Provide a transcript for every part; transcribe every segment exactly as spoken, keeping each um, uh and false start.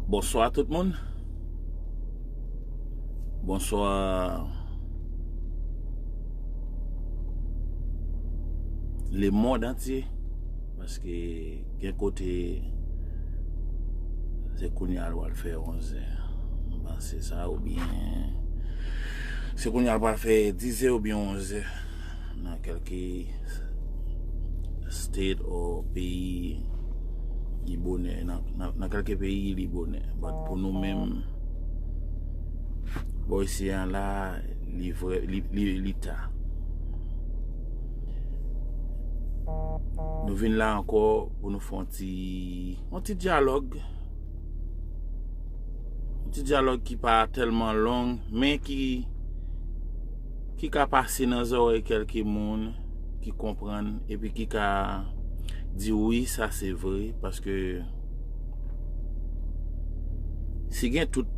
Bonswa tout moun. Bonswa lemonn antye. Paske gen kote se kounye a l pral fè onzè. M panse sa oubyen se kounye a l pral fè dizè oubyen onzè nan kèlke state or peyi li bonè. Nan, nan, nan kèlke peyi li bonè. But pou nou menm, bò isi a la, li vrè, li, li, li ta. Nou vin la ankò pou nou fè yon ti, yon ti dyalòg. Yon ti dyalòg ki pa tèlman long, men ki, ki ka pase nan zòrèy kèlke moun ki konprann epi ki ka di, "Wi, sa se vre," paske si gen tout,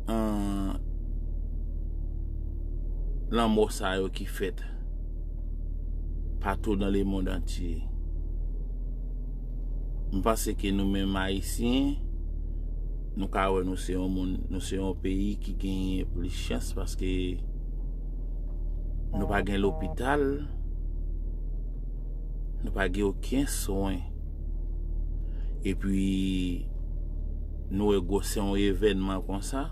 euh, lanmò sa yo ki fèt patou nan lemonn antye, m panse ke nou menm Ayisyen, nou ka wè nou se yon moun, nou se yon peyi ki genyen plis chans paske nou pa gen lopital, nou pa gen okenn swen. Epi, nou wè gwosè yon evènman konsa,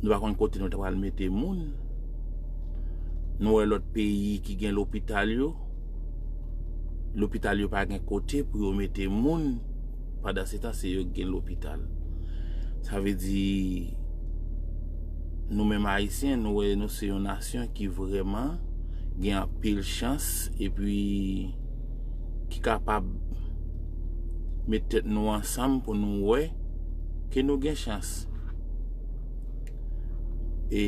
nou pa konn kote nou ta pral mete moun. Nou wè lòt peyi ki gen lopital yo, lopital yo pa gen kote pou yo mete moun, pandan se tan se yo ki gen lopital. Sa vle di, nou menm Ayisyen, nou wè nou se yon nasyon ki vrèman gen anpil chans epi ki kapab met tèt nou ansanm pou nou wè ke nou gen chans. E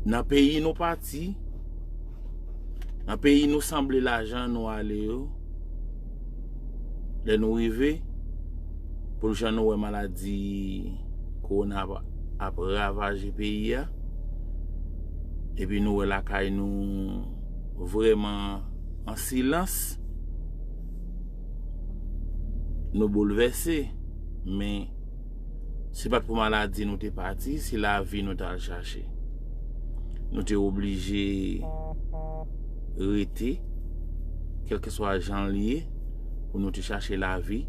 nan peyi nou pati, nan peyi nou sanble lajan nou ale yo, lè nou rive, pou jan nou wè maladi kowona ap, ap ravaje peyi a, epi nou wè lakay nou vrèman an silans, nou boulvèse. Men se pa t pou maladi nou te pati, se lavi nou t al chache. Nou te oblije rete, kèlkeswa jan l ye, pou nou te chache lavi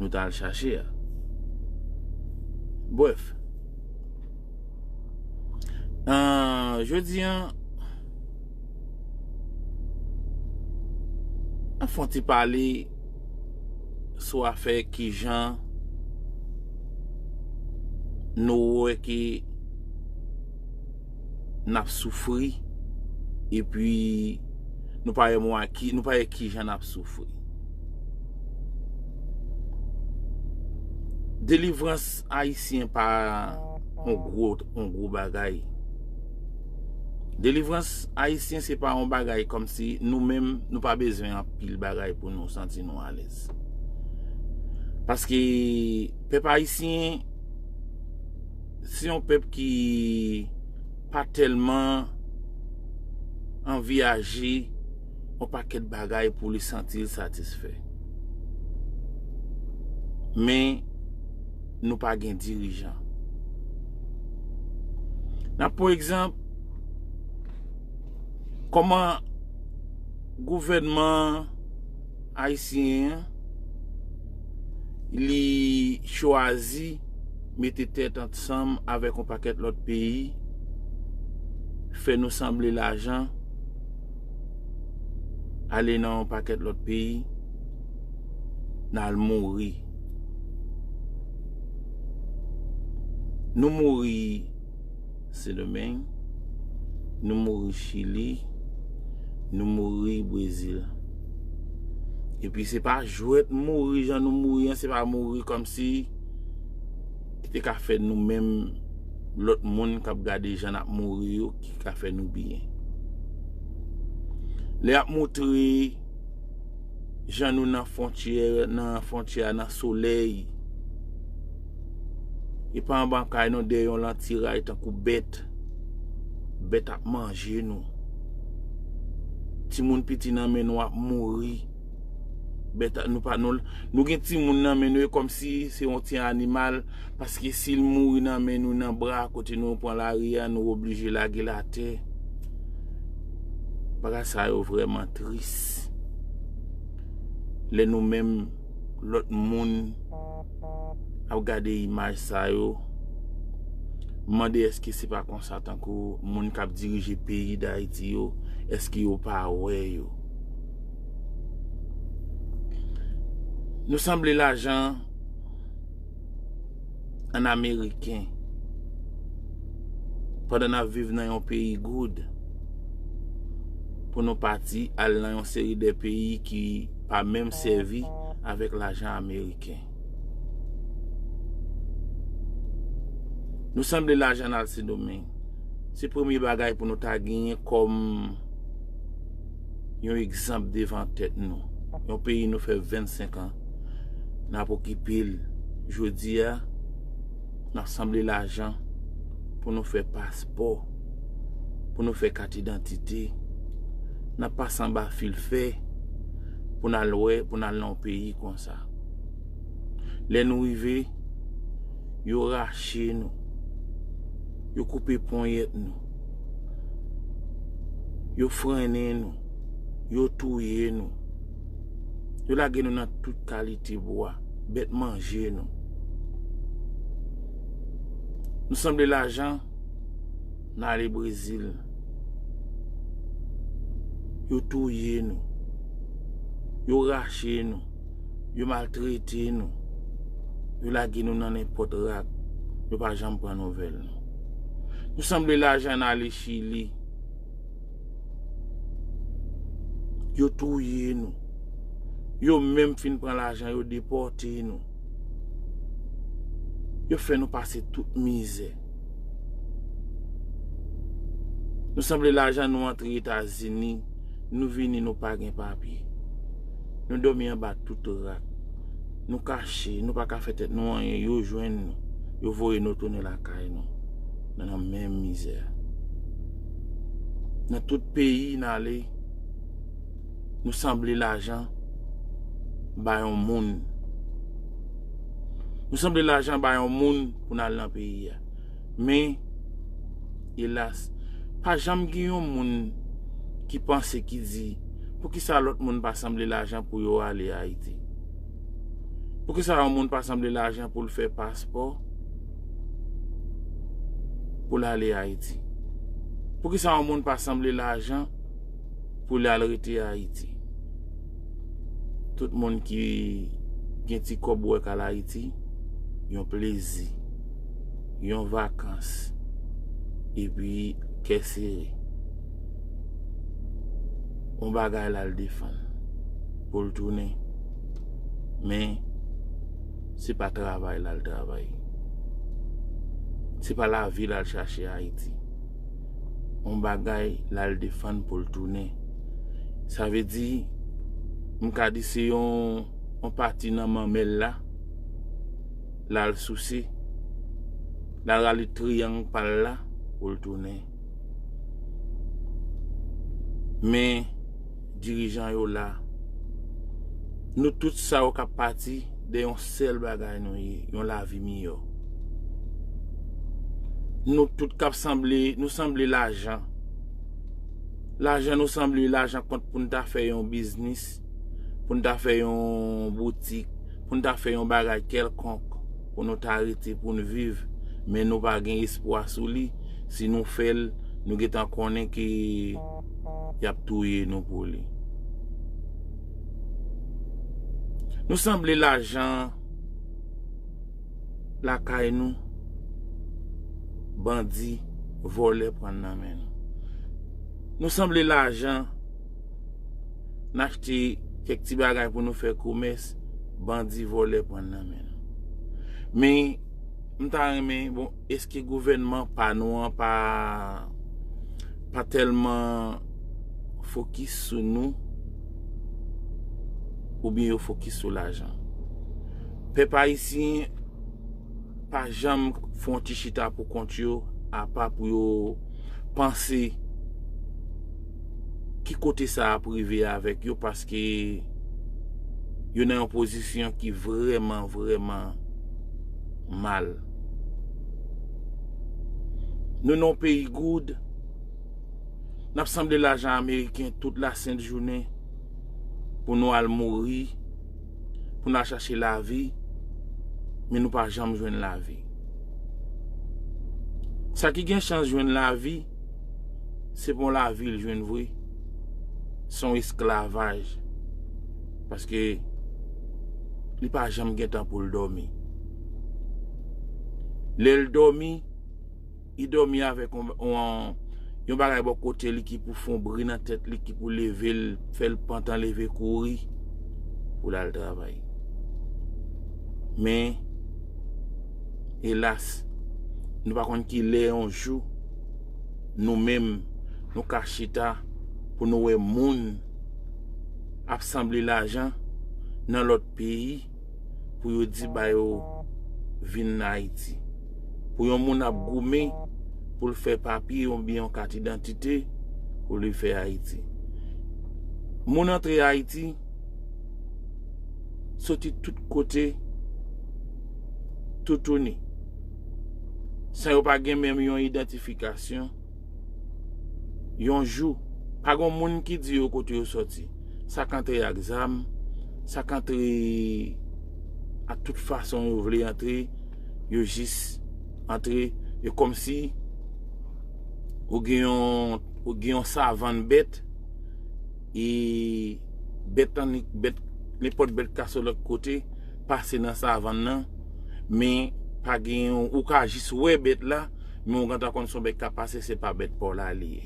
nou t al chache a. Brèf, euh, jodi a, an fè yon ti pale sou afè kijan nou wè ke n ap soufri, epi nou pa wè mwa ki, nou pa wè kijan n ap soufri. Delivrans ayisyen pa yon gwo, yon gwo bagay. Delivrans ayisyen se pa yon bagay kòmsi nou menm, nou pa bezwen anpil bagay pou nou santi nou alèz. Paske pèp ayisyen se yon pèp ki pa tèlman anviyaje yon pakèt bagay pou li santi l satisfè. Men, nou pa gen dirijan. N ap pran egzanp, kòman gouvènman ayisyen an, li chwazi mete tèt ansanm avèk yon pakèt lòt peyi, fè nou sanble lajan, ale nan yon pakèt lòt peyi, n al mouri. Nou mouri Sendomeng, nou mouri Chili, nou mouri Brezil. Epi se pa jwèt mouri jan nou mouri an, se pa mouri kòmsi ki te ka fè nou menm lòt moun k ap gade jan n ap mouri yo ki ka fè nou byen. Lè y ap moutre jan nou nan fwontyè, nan fwontyè a, nan solèy, e pa anba kay nou dèyè yon lantiray tankou bèt. Bèt ap manje nou. Timoun piti nan men nou ap mouri. Bèt, nou pa, nou, nou gen timoun nan men nou, e kòmsi se yon ti animal, paske si l mouri nan men nou, nan bra, kote nou pran lari a, nou oblije lage l atè. Bagay sa yo vrèman tris. Lè nou menm, lòt moun ap gade imaj sa yo, mande èske se pa konsa tankou moun k ap dirije peyi Dayiti yo, èske yo pa wè yo? Nou sanble lajan an ameriken pandan n ap viv nan yon peyi goud pou nou pati al nan yon seri de peyi ki pa menm sèvi avèk lajan ameriken. Nou sanble lajan nan Sendomeng. Se premye bagay pou nou ta genyen kòm yon egzanp devan tèt nou. Yon peyi nou fè vennsenk an n ap okipe l. Jodi a, n ap sanble lajan pou nou fè paspò, pou nou fè kat idantite. N ap pase anba fil fè pou n al wè, pou n al nan yon peyi konsa. Lè nou rive, yo rache nou. Yo koupe ponyèt nou. Yo frennen nou. Yo touye nou. Yo lage nou nan tout kalite bwa. Bèt manje nou. Nou sanble lajan n ale Brezil. Yo touye nou. Yo rache nou. Yo maltrete nou. Yo lage nou nan nenpòt rak. Yo pa janm pran nouvèl nou. Nou sanble lajan n ale Chili. Yo touye nou. Yo menm fin pran lajan, yo depòte nou. Yo fè nou pase tout mizè. Nou sanble lajan nou antre Etazini, nou vini, nou pa gen papye. Nou dòmi anba tout rak. Nou kache, nou pa ka fè tèt nou anyen, yo jwenn nou, yo voye nou tounen lakay nou. Nou nan menm mizè. Nan tout peyi n ale, nou sanble lajan ba yon moun. Nou sanble lajan ba yon moun pou n al nan peyi a. Men, elas, pa janm gen yon moun ki panse, ki di, poukisa lòt moun pa sanble lajan pou yo ale Ayiti? Poukisa yon moun pa sanble lajan pou l fè paspò pou l ale Ayiti? Poukisa yon moun pa sanble lajan pou l al rete Ayiti? Tout moun ki gen ti kòb ou wè k al Ayiti, yon plezi, yon vakans, epi kè sere. Yon bagay l al defann pou l tounen. Men, se pa travay l al travay. Se pa lavi l al chache Ayiti. Yon bagay l al defann pou l tounen. Sa vle di, m ka di se yon, yon pati nan manmèl la, l al souse, l al rale triyang pa l la, pou l tounen. Men, dirijan yo la. Nou tout sa yo k ap pati de yon sèl bagay nou ye, yon lavi miyò. Nou tout k ap sanble, nou sanble lajan. Lajan nou sanble lajan kont pou n ta fè yon biznis, pou n ta fè yon boutik, pou n ta fè yon bagay kèlkonk, pou nou ta rete, pou n viv, men nou pa gen espwa sou li. Si nou fè l, nou gentan konnen ke y ap touye nou pou li. Nou sanble lajan lakay nou, bandi, vòlè pran nan men nou. Nou sanble lajan n achte kèk ti bagay pou nou fè komès, bandi, vòlè pran nan men nou. Men, m ta renmen, bon, èske gouvènman pa nou an pa, pa tèlman fokis sou nou, oubyen yo fokis sou lajan? Pèp ayisyen pa janm fè yon ti chita pou kont yo, apa pou yo panse ki kote sa ap rive avèk yo, paske yo nan yon pozisyon ki vrèman, vrèman mal. Nou nan yon peyi goud, n ap sanble lajan ameriken tout lasent jounen pou nou al mouri, pou n al chache lavi, men nou pa janm jwenn lavi. Sa ki gen chans jwenn lavi, se pa yon lavi l jwenn vre. Se yon esklavaj. Paske li pa janm gen tan pou l dòmi. Lè l dòmi, li dòmi avèk yon, yon, yon bagay bò kote li ki pou fè yon bri nan tèt li, ki pou leve l, fè l pantan leve kouri pou l al travay. Men, elas, nou pa konn ki lè yon jou, nou menm, nou ka chita pou nou wè moun ap sanble lajan nan lòt peyi pou yo di ba yo vin Ayiti. Pou yon moun ap goumen pou l fè papye oubyen yon kat idantite pou li fè Ayiti. Moun antre Ayiti soti tout kote, toutouni, san yo pa gen menm yon idantifikasyon. Yon jou, pa gen moun ki di yo kote yo soti. Sa k antre ak zam, sa k antre ak tout fason yo vle antre, yo jis antre. E kòmsi ou gen yon, ou gen yon savann bèt, e bèt lan, bèt, nenpòt bèt ka sot lòt kote, pase nan savann nan, men pa gen yon, ou ka jis wè bèt la, men ou gentan konn se yon bèt k ap pase, se pa bèt pa w la li ye.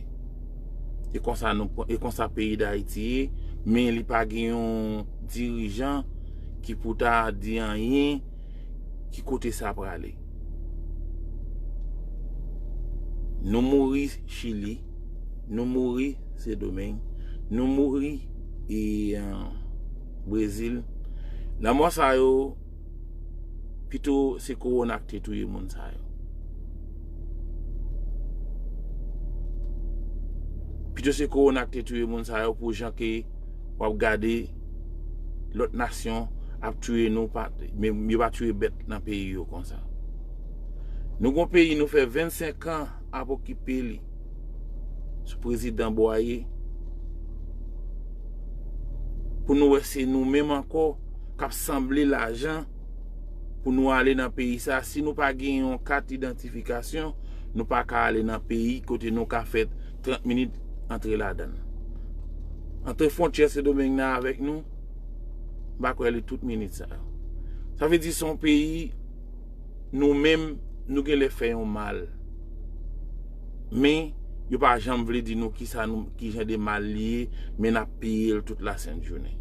E konsa nou, e konsa peyi Dayiti ye, men li pa gen yon dirijan ki pou ta di anyen ki kote sa prale. Nou mouri Chili, nou mouri Sendomeng, nou mouri e, eh, Brezil. Lanmò sa yo, pito se kowona k te touye moun sa yo. Pito se kowona k te touye moun sa yo pou jan ke w ap gade lòt nasyon ap touye nou, pa, men yo pa touye bèt nan peyi yo konsa. Nou gon peyi nou fè vennsenk an ap okipe li sou prezidan Bwaye, pou nou wè se nou menm ankò k ap sanble lajan pou nou ale nan peyi sa. Si nou pa gen yon kat idantifikasyon, nou pa ka ale nan peyi kote nou ka fè trant minit antre ladan l. Antre fwontyè Sendomeng nan avèk nou, m pa kwè li tout minit sa yo. Sa vle di se yon peyi nou menm nou genlè fè yon mal. Men, yo pa janm vle di nou kisa nou, ki jan de mal li ye, men n ap peye l tout lasent jounen.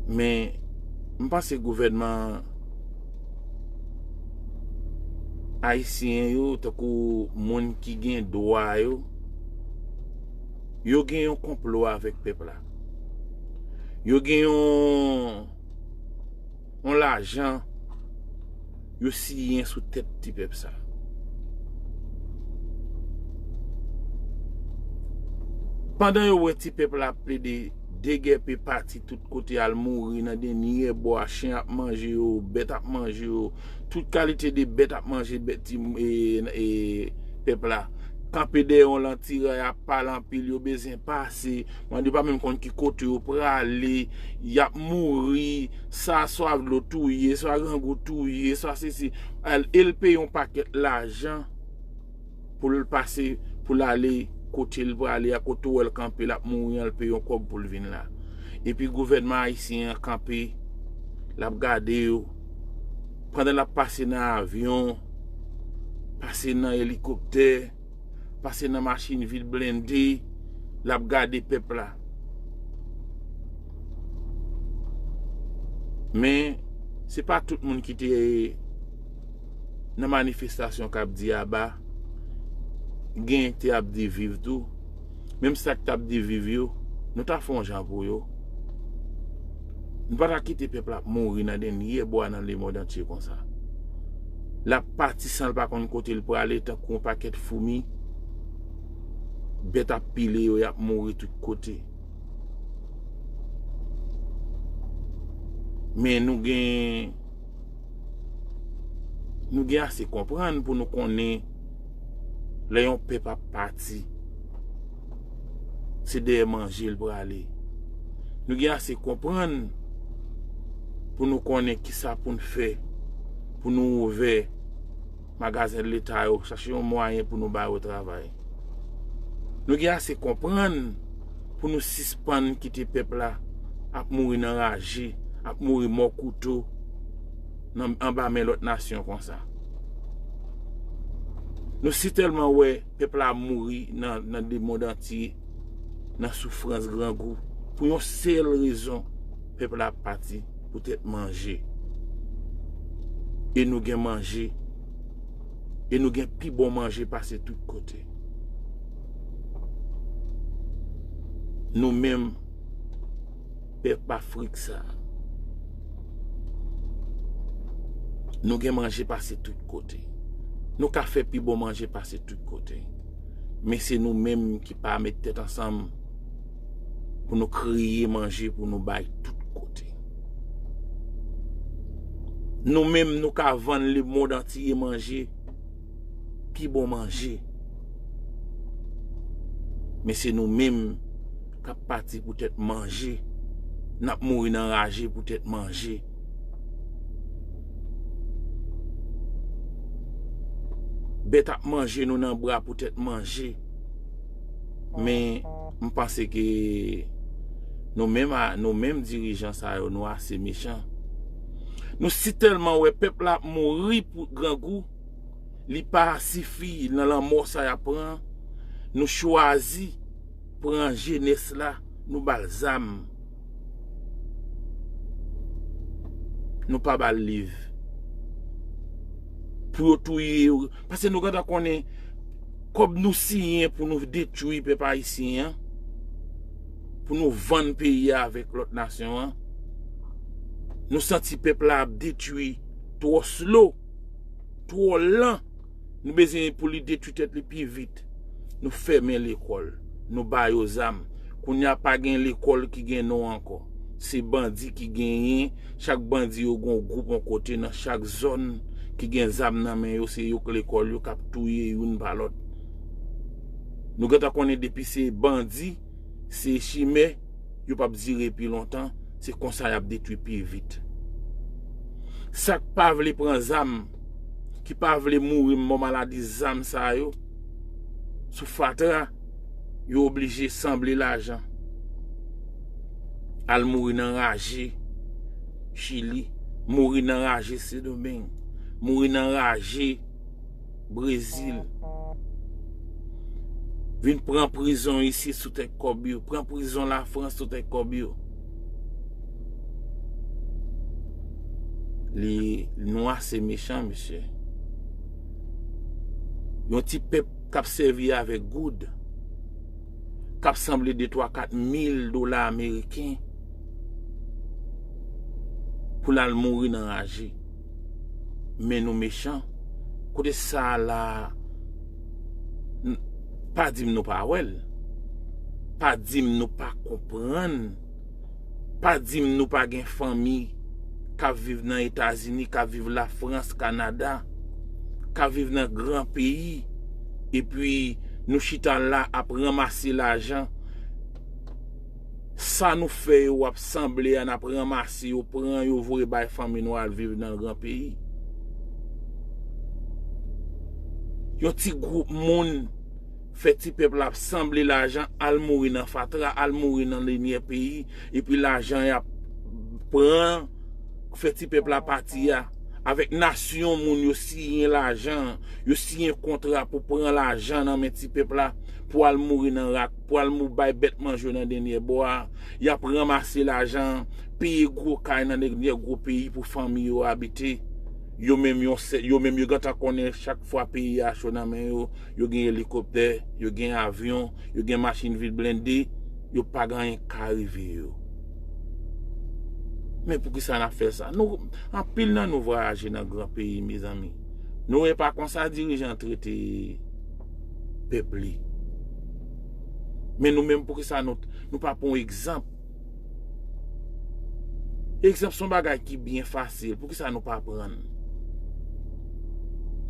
Men, m panse gouvènman ayisyen yo, tankou moun ki gen dwa yo, yo gen yon konplo avèk pèp la. Yo gen yon, yon lajan yo siyen sou tèt ti pèp sa. Pandan yo wè ti pèp la ap plede degèpe pati tout kote al mouri nan dènyè bwa, chen ap manje yo, bèt ap manje yo, tout kalite de bèt ap manje bèt ti, e, e, pèp la. Kanpe dèyè yon lantira, y ap pale anpil, yo bezwen pase. Mande pa menm konn ki kote yo prale, y ap mouri, sa swa dlo touye, swa grangou touye, swa sesi. Al, e l peye yon pakèt lajan pou l pase, pou l ale kote l prale a, kote w wè l kanpe, l ap mouri an, l peye yon kòb pou l vin la. Epi gouvènman ayisyen an kanpe, l ap gade yo. Pandan l ap pase nan avyon, pase nan elikoptè, pase nan machin vit blende, l ap gade pèp la. Men, se pa tout moun ki te nan manifestasyon k ap di aba, gen te ap di viv tou. Menm sa k t ap di viv yo, nou ta fè yon jan pou yo. Nou pa ta kite pèp la ap mouri nan dènyè bwa nan lemonn antye konsa. L ap pati san l pa konn kote l prale, tankou yon pakèt foumi. Bèt ap pile yo, y ap mouri tout kote. Men nou gen nou gen ase konprann pou nou konnen lè yon pèp ap pati, se dèyè manje l prale. Nou gen ase konprann pou nou konnen kisa pou n fè pou nou ouvè magazen Leta yo, chache yon mwayen pou nou ba yo travay. Nou gen ase konprann pou nou sispann kite pèp la ap mouri nan raje, ap mouri mò kouto nan anba men lòt nasyon konsa. Nou sitèlman wè pèp la mouri nan, nan lemonn antye, nan soufrans, grangou, pou yon sèl rezon, pèp la ap pati poutèt manje. E nou gen manje. E nou gen pi bon manje pase tout kote. Nou menm, pèp Afrik sa, nou gen manje pase tout kote. Nou ka fè pi bon manje pase tout kote. Men se nou menm ki pa met tèt ansanm pou nou kreye manje pou nou bay tout kote. Nou menm, nou ka vann lemonn antye manje, pi bon manje. Men se nou menm k ap pati poutèt manje. N ap mouri nan raje poutèt manje. Bèt ap manje nou nan bra poutèt manje. Men m panse ke nou menm, a- nou menm dirijan sa yo, nou ase mechan. Nou sitèlman wè pèp la ap mouri pou grangou, li pa sifi nan lanmò sa y ap pran, nou chwazi pran jenès la, nou ba l zam. Nou pa ba l liv. Pou yo touye yo. Paske nou gentan konnen kòb nou siyen pou nou detwi pèp ayisyen an, pou nou vann peyi a avèk lòt nasyon an. Nou santi pèp la ap detwi twò slow, twò lan. Nou bezwen pou li detwi tèt li pi vit. Nou fèmen lekòl. Nou ba yo zam. Kounye a pa gen lekòl ki gen non ankò. Se bandi ki genyen. Chak bandi yo gon gwoup yon kote nan chak zòn ki gen zam nan men yo. Se yo k lekòl yo k ap touye youn pa lòt. Nou gentan konnen depi se bandi, se chimè, yo p ap dire pi lontan, se konsa y ap detwi pi vit. Sa k pa vle pran zam, ki pa vle mouri mò maladi zam sa yo, sou fatra, yo oblije sanble lajan. Al mouri nan raje Chili, mouri nan raje Sendomeng, mouri nan raje Brezil. Vin pran prizon isit sou tèt kòb yo. Pran prizon Lafrans sou tèt kòb yo. Li, nou ase mechan, mesye. Yon ti pèp k ap sèvi avèk goud, k ap sanble de twa kat mil dola ameriken pou l al mouri nan raje. Men nou mechan. Kote sa la, n- pa di m nou pa wè l. Pa di m nou pa konprann. Pa di m nou pa gen fanmi k ap viv nan Etazini, k ap viv Lafrans, Kanada, k ap viv nan gran peyi. Epi nou chita la ap ranmase lajan. Sa nou fè yo ap sanble a, n ap ranmase yo, pran yo, voye bay fanmi nou al viv nan gran peyi. Yon ti gwoup moun fè ti pèp la ap sanble lajan, al mouri nan fatra, al mouri nan lenyè peyi, epi lajan y ap pran, fè ti pèp la pati a, avèk nasyon moun yo siyen lajan, yo siyen kontra pou pran lajan nan men ti pèp la, pou al mouri nan rak, pou al mou bay bèt manje yo nan dènyè bò a, y ap ranmase lajan, peye gwo kay nan dènyè gwo peyi pou fanmi yo abite. Yo menm yon sè- yo menm yo gentan konnen chak fwa peyi a cho nan men yo, yo gen elikoptè, yo gen avyon, yo gen machin vit blende, yo pa gen anyen k ka rive yo. Men poukisa n ap fè sa? Nou, anpil nan nou vwayaje nan gran peyi, mezanmi. Nou wè pa konsa dirijan trete pèp li. Men nou menm, poukisa nou, nou pa pran egzanp? Egzanp, se yon bagay ki byen fasil. Poukisa nou pa pran l?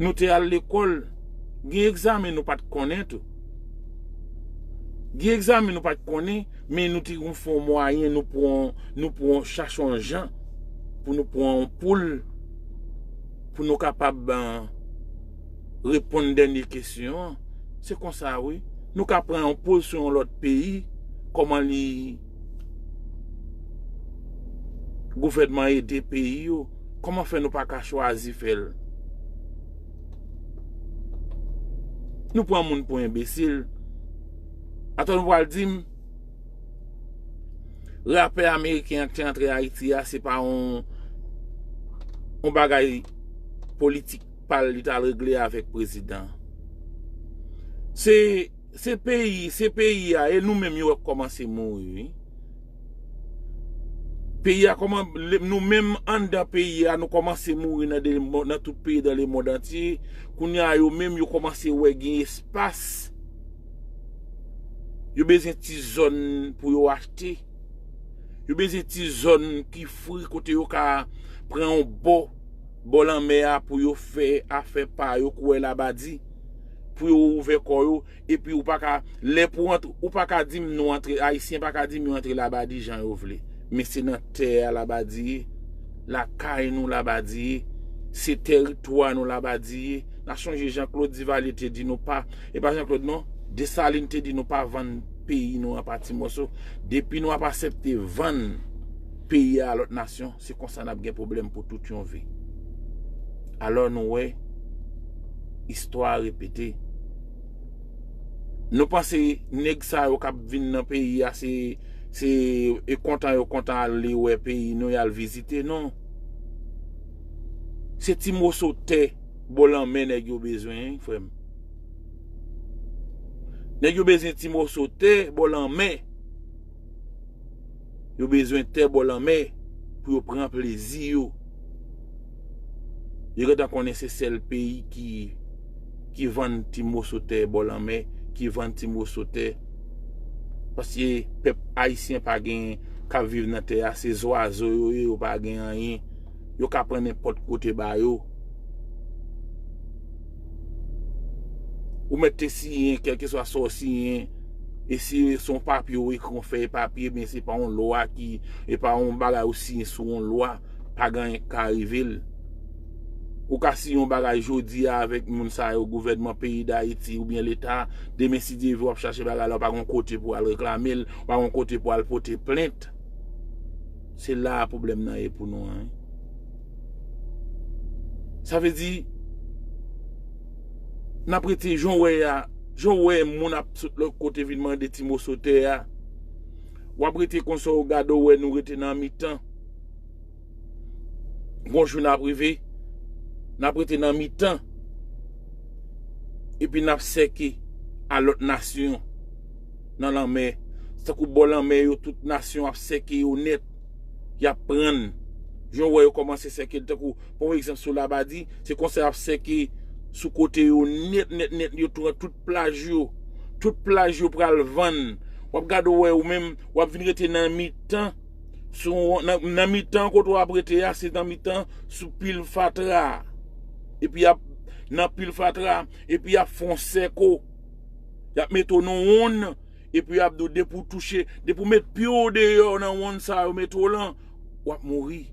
Nou te al lekòl, gen egzamen nou pa t konnen tou. Gen egzamen nou pa t konnen, men nou te konn fè yon mwayen, nou pran, nou pran chache yon jan pou nou pran yon poul, pou nou kapab, eh, reponn dènye kesyon an. Se konsa, wi. Nou ka pran yon poul sou yon lòt peyi, kòman li, gouvènman ede peyi yo, kòman fè nou pa ka chwazi fè l? Nou pran moun pou enbesil. Atò nou pral di m, rapè ameriken an ki te antre Ayiti a, se pa yon, yon bagay politik pa l li t al regle avèk prezidan. Se, se peyi, se peyi a, e nou menm yo wè k kòmanse mouri, wi. Peyi a kòman, le- nou menm anndan peyi a, nou kòmanse mouri nan de- nan tout peyi dan lemonn antye. Kounye a yo menm yo kòmanse wè gen espas. Yo bezwen ti zòn pou yo achte. Yo bezwen ti zòn ki fri kote yo ka pran yon bò, bò lanmè a pou yo fè afè pa yo, kouwè Labadi, pou yo ouvè kò yo, epi ou pa ka, lè pou antre, ou pa ka di m nou antre, Ayisyen pa ka di m yo antre Labadi jan yo vle. Men se nan tè a Labadi ye, lakay nou Labadi ye, se tèritwa nou Labadi ye. N a sonje Jean Claude Duvalier te di nou pa, e pa Jean Claude non, Desalin te di nou pa vann peyi nou an pa ti mòso. Depi nou ap aksepte vann peyi a a lòt nasyon, se konsa n ap gen pwoblèm pou tout yon vi. Alò nou wè, istwa repete. Nou panse nèg sa yo k ap vin nan peyi a, se, se, e kontan yo kontan ale wè peyi nou, y al vizite, non. Se ti moso tè bò lanmè nèg yo bezwen, wi, frè m. Nèg yo bezwen ti moso tè bò lanmè. Yo bezwen tè bò lanmè pou yo pran plezi yo. Yo gentan konnen se sèl peyi ki, ki vann ti moso tè bò lanmè, ki vann ti moso tè. Paske pèp ayisyen pa gen k ap viv nan tè a, se zwazo yo ye, yo pa gen anyen. Yo ka pran nenpòt kote ba yo. Ou mèt te siyen, kèlkeswa sa w siyen, e si se yon papye ou ekri, ou fè e papye, men se pa yon lwa ki, e pa yon bagay ou siyen sou yon lwa, pa gen anyen k ka rive l. Ou ka siyen yon bagay jodi a avèk moun sa yo, gouvènman peyi Dayiti oubyen Leta, demen si Dye vle w ap chache bagay la, ou pa gen yon kote pou w al reklame l, ou pa gen yon kote pou w al pote plent. Se la a pwoblèm nan ye pou nou an, wi. Sa vle di, n ap rete jan w wè a, jan w wè moun ap sot lòt kote vin mande ti moso tè a. W ap rete konsa, w gade w wè nou rete nan mitan. Gon jou n ap rive, n ap rete nan mitan. Epi n ap sèke a lòt nasyon nan lanmè. Se tankou bò lanmè yo, tout nasyon ap sèke yo nèt. Y ap pran. Jan w wè yo kòmanse sèke l, tankou, pran yon egzanp sou Labadi, se konsa y ap sèke sou kote yo nèt, nèt, nèt, yo pran tout plaj yo. Tout plaj yo pral vann. W ap gade w wè ou menm, w ap vin rete nan mitan. Sou, nan, nan mitan kote w ap rete a, se nan mitan sou pil fatra a. Epi y ap, nan pil fatra a, epi y ap fè yon sèk ou. Y ap mete w nan wonn, epi y ap di w depi w touche, depi w met pye w deyò nan wonn sa yo mete w lan, w ap mouri.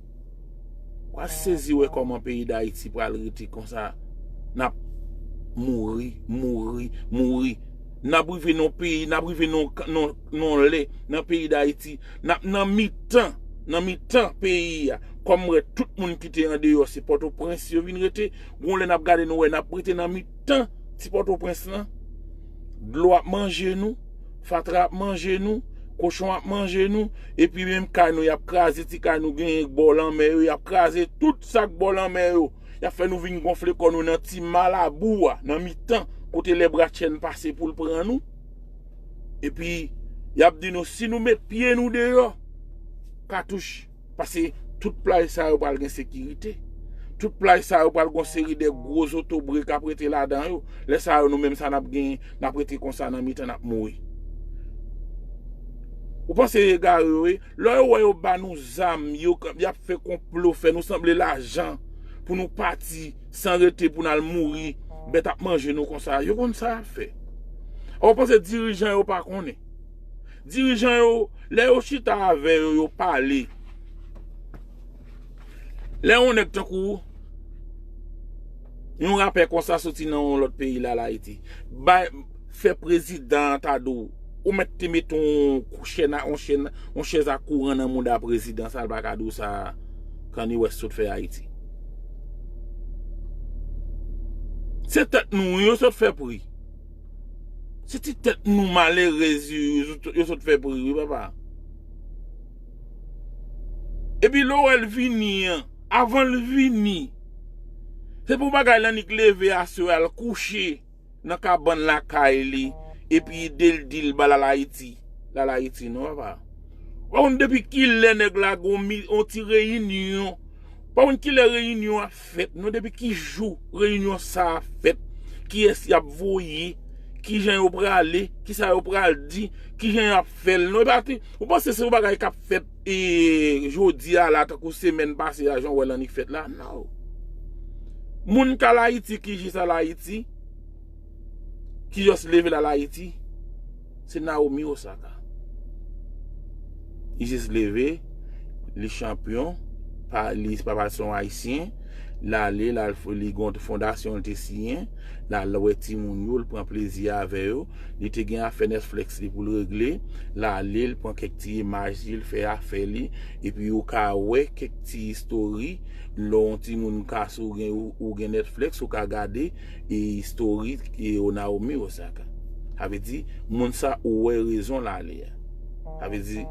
W ap sezi wè kòman peyi Dayiti pral rete konsa. N ap mouri, mouri, mouri. N ap rive nan peyi, n ap rive nan, nan, nan lè, nan peyi Dayiti. N ap nan mitan, nan mitan peyi a. Kòm m wè tout moun ki te andeyò, se Pòtoprens yo vin rete. Gon lè n ap gade nou wè, n ap rete nan mitan ti Pòtoprens lan. Dlo ap manje nou, fatra ap manje nou, kochon ap manje nou, epi menm kay nou, y ap kraze ti kay nou genyen bò lanmè yo, y ap kraze tout sa k bò lanmè yo. Y ap fè nou vin gonfle kò nou nan ti ma labou a, nan mitan, kote lè bratchèn pase pou l pran nou. Epi, y ap di nou, si nou met pye nou deyò, katouch. Paske tout plaj sa yo pral gen sekirite. Tout plaj sa yo pral gon seri de gwo zotobre k ap rete ladan yo. Lè sa yo, nou menm sa n ap genyen, n ap rete konsa nan mitan, n ap mouri. Ou panse yo egare yo ye? Lè yo wè yo ba nou zam, yo, y ap fè konplo, fè nou sanble lajan pou nou pati san rete, pou n al mouri, bèt ap manje nou konsa. Yo konn sa y ap fè. Ou panse dirijan yo pa konnen? Dirijan yo, lè yo chita avè yo, yo pale. Lè yon nèg tankou yon rapè konsa soti nan yon lòt peyi la, Layiti, bay, fè prezidan an ta di w, ou mèt te mete yon chèn a, yon chèn, yon chèz a kouran nan mouda prezidan sa, l pa ka di w sa Kanye West sot fè Ayiti. Se tèt nou yo sot fè pri. Se ti tèt nou malerèz yo, yo sot, yo sot fè pri, wi, papa. Epi lè w wè l vini an, avan l vini, se pou bagay la annik leve aswè al kouche nan kabann lakay li, epi ide l di l ba l al Ayiti. L al Ayiti, non, papa. Ou pa konn depi kilè nèg la gon mi-, yon ti reyinyon. Ou pa konn kilè reyinyon ap fèt, non, depi ki jou reyinyon sa a fèt, kiyès y ap voye, kijan yo prale, kisa yo pral di, kijan y ap fè l, non, e pa ti, ou panse se yon bagay k ap fèt, e, jodi a la, tankou semèn pase a, jan w wè l annik fèt la? Non. Moun k al Ayiti, ki jis al Ayiti, ki jis leve l al Ayiti, se Naomi Osaka. Li jis leve, li chanpyon, pa, li pa pale se yon Ayisyen, l ale, l al f-, li gon fondasyon l te siyen, l al wè timoun yo, l pran plezi avè yo, li te gen afè Netflix li pou l regle, l ale, l pran kèk ti imaj li, l fè afè li, epi ou ka wè kèk ti istori, lè yon timoun ka, si w gen, ou, ou gen Netflix, ou ka gade, e, istori, e, Naomi Osaka. Sa vle di, moun sa ou wè rezon l ale a. Sa vle di,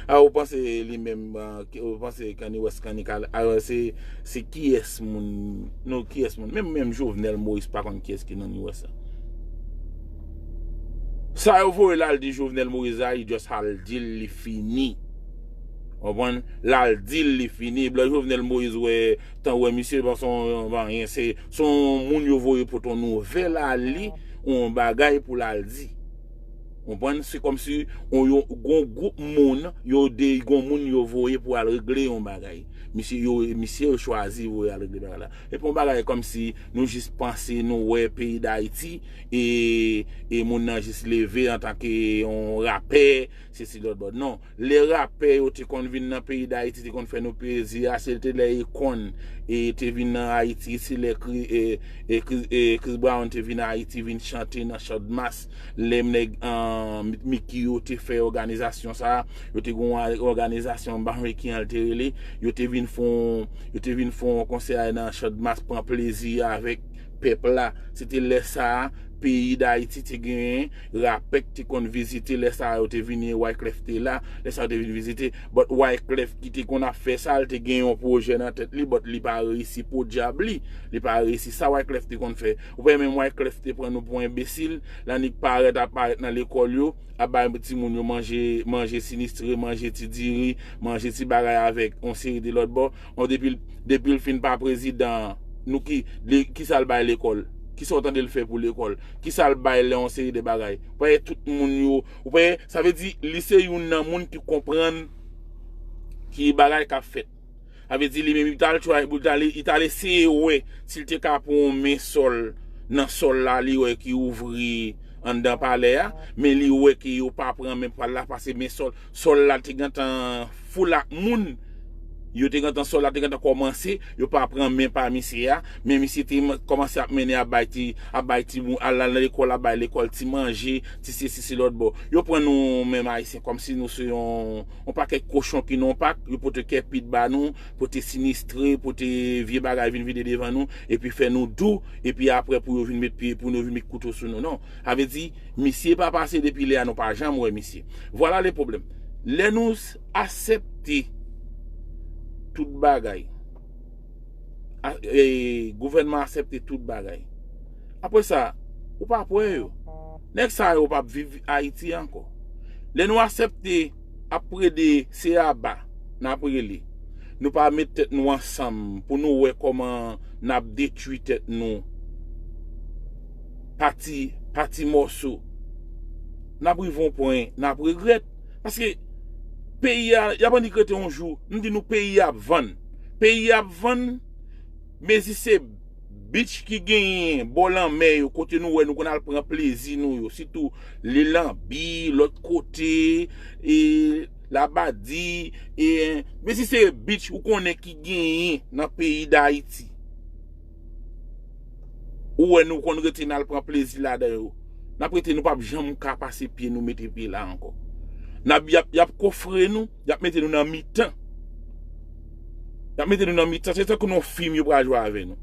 a, ou panse li menm, a, ou panse Kanye West, Kanye Kal-, a, se, se kiyès moun, non, kiyès moun, menm, menm Jovenel Moïse pa konn kiyès ki nan Kanye West la. Sa yo voye l al di Jovenel Moïse a, li just al di l, li fini. Konprann? L al di l, li fini. Blan Jovenel Moïse wè, tan wè misye, bon, se yon, bon, anyen, se, se yon moun yo voye pote yon nouvèl a li, yon bagay pou l al di. Konprann? Se kòmsi yon, yon, gon gwoup moun, yo de, gon moun yo voye pou al regle yon bagay. Misye, yo, misye yo chwazi voye al regle bagay la. Epi yon bagay kòmsi nou jis panse, nou wè peyi Dayiti, e, e moun nan jis leve antanke yon rapè, sesi lòt bò. Non. Lè rapè yo te konn vin nan peyi Dayiti, te konn fè nou plezi a, se te lè Akon, e, te vin nan Ayiti, se lè Kri-, e, e, Chris, e, Chris Brown te vin Ayiti, vin chante nan Channmas, lè nèg, an, Mickey yo te fè òganizasyon sa, yo te gen yon òganizasyon, m pa konn ki jan l te rele, yo te vin fè yon, yo te vin fè yon konsè nan Channmas, pran plezi avèk pèp la. Se te lè sa a, peyi Dayiti te genyen rapè k te konn vizite, lè sa a yo te vini, Wyclef te la, lè sa a yo te vin vizite. But Wyclef ki te konn ap fè sa, l te gen yon pwojè nan tèt li, but li pa reyisi podyab li. Li pa reyisi sa Wyclef te konn fè. Ou pa menm Wyclef te pran nou pou enbesil, l annik parèt ap parèt nan lekòl yo, ap bay timoun yo manje, manje sinistre, manje ti diri, manje ti bagay avèk yon seri de lòt bò. Bon, depi l, depi l fin pa prezidan an, nou ki, li, kisa l bay lekòl? Kisa w tande l fè pou lekòl? Kisa l bay lè yon seri de bagay? Ou pa wè tout moun yo, ou pa wè, sa vle di, li se youn nan moun ki konprann ki bagay k ap fèt. Sa vle di, li menm, li t al try, li t al, li t al eseye wè si l te ka pran yon men sòl nan sòl la, li wè ki ouvri anndan palè a, men li wè ke yo pa pran men pa l la, paske men sòl, sòl la te gentan full ak moun. Yo te gentan, sòl la te gentan kòmanse, yo pa pran men pa misye a, men misye te m-, kòmanse ap mennen, ap bay ti, ap bay ti moun, al nan lekòl, ap bay lekòl ti manje, ti sesi, ti lòt bò. Yo pran nou menm Ayisyen kòmsi nou se yon, yon pakèt kochon ki nan yon pak, yo pote kèpit ba nou, pote sinistre, pote vye bagay vin vide devan nou, epi fè nou dou, epi apre pou yo vin met pye, pou nou vin met kouto sou nou. Non. Sa vle di, misye pa pase depi lè a, nou pa janm wè misye. Vwala le pwoblèm. Lè nou s-, aksepte tout bagay, a, e, gouvènman aksepte tout bagay, apre sa, ou p ap wè yo. Nèg sa yo p ap viv Ayiti ankò. Lè nou aksepte ap rele se aba n ap rele, nou pa met tèt nou ansanm pou nou wè kòman n ap detwi tèt nou pa ti, pa ti mòso, n ap rive yon pwen, n ap regrèt. Paske peyi a, y ap annik rete yon jou, m di nou peyi a ap vann. Peyi a ap vann, mezi se beach ki genyen bò lanmè yo, kote nou wè nou konn al pran plezi nou yo, sitou Lilanbi, lòt kote, e, Labadi, e, mezi se beach ou konnen ki genyen nan peyi Dayiti. Ou wè nou konn rete n al pran plezi ladan yo. N ap rete, nou p ap janm ka pase pye nou mete pye la ankò. N ap, y ap, y ap kofre nou, y ap mete nou nan mitan. Y ap mete nou nan mitan, se tankou nan yon fim yo pral jwe avè nou.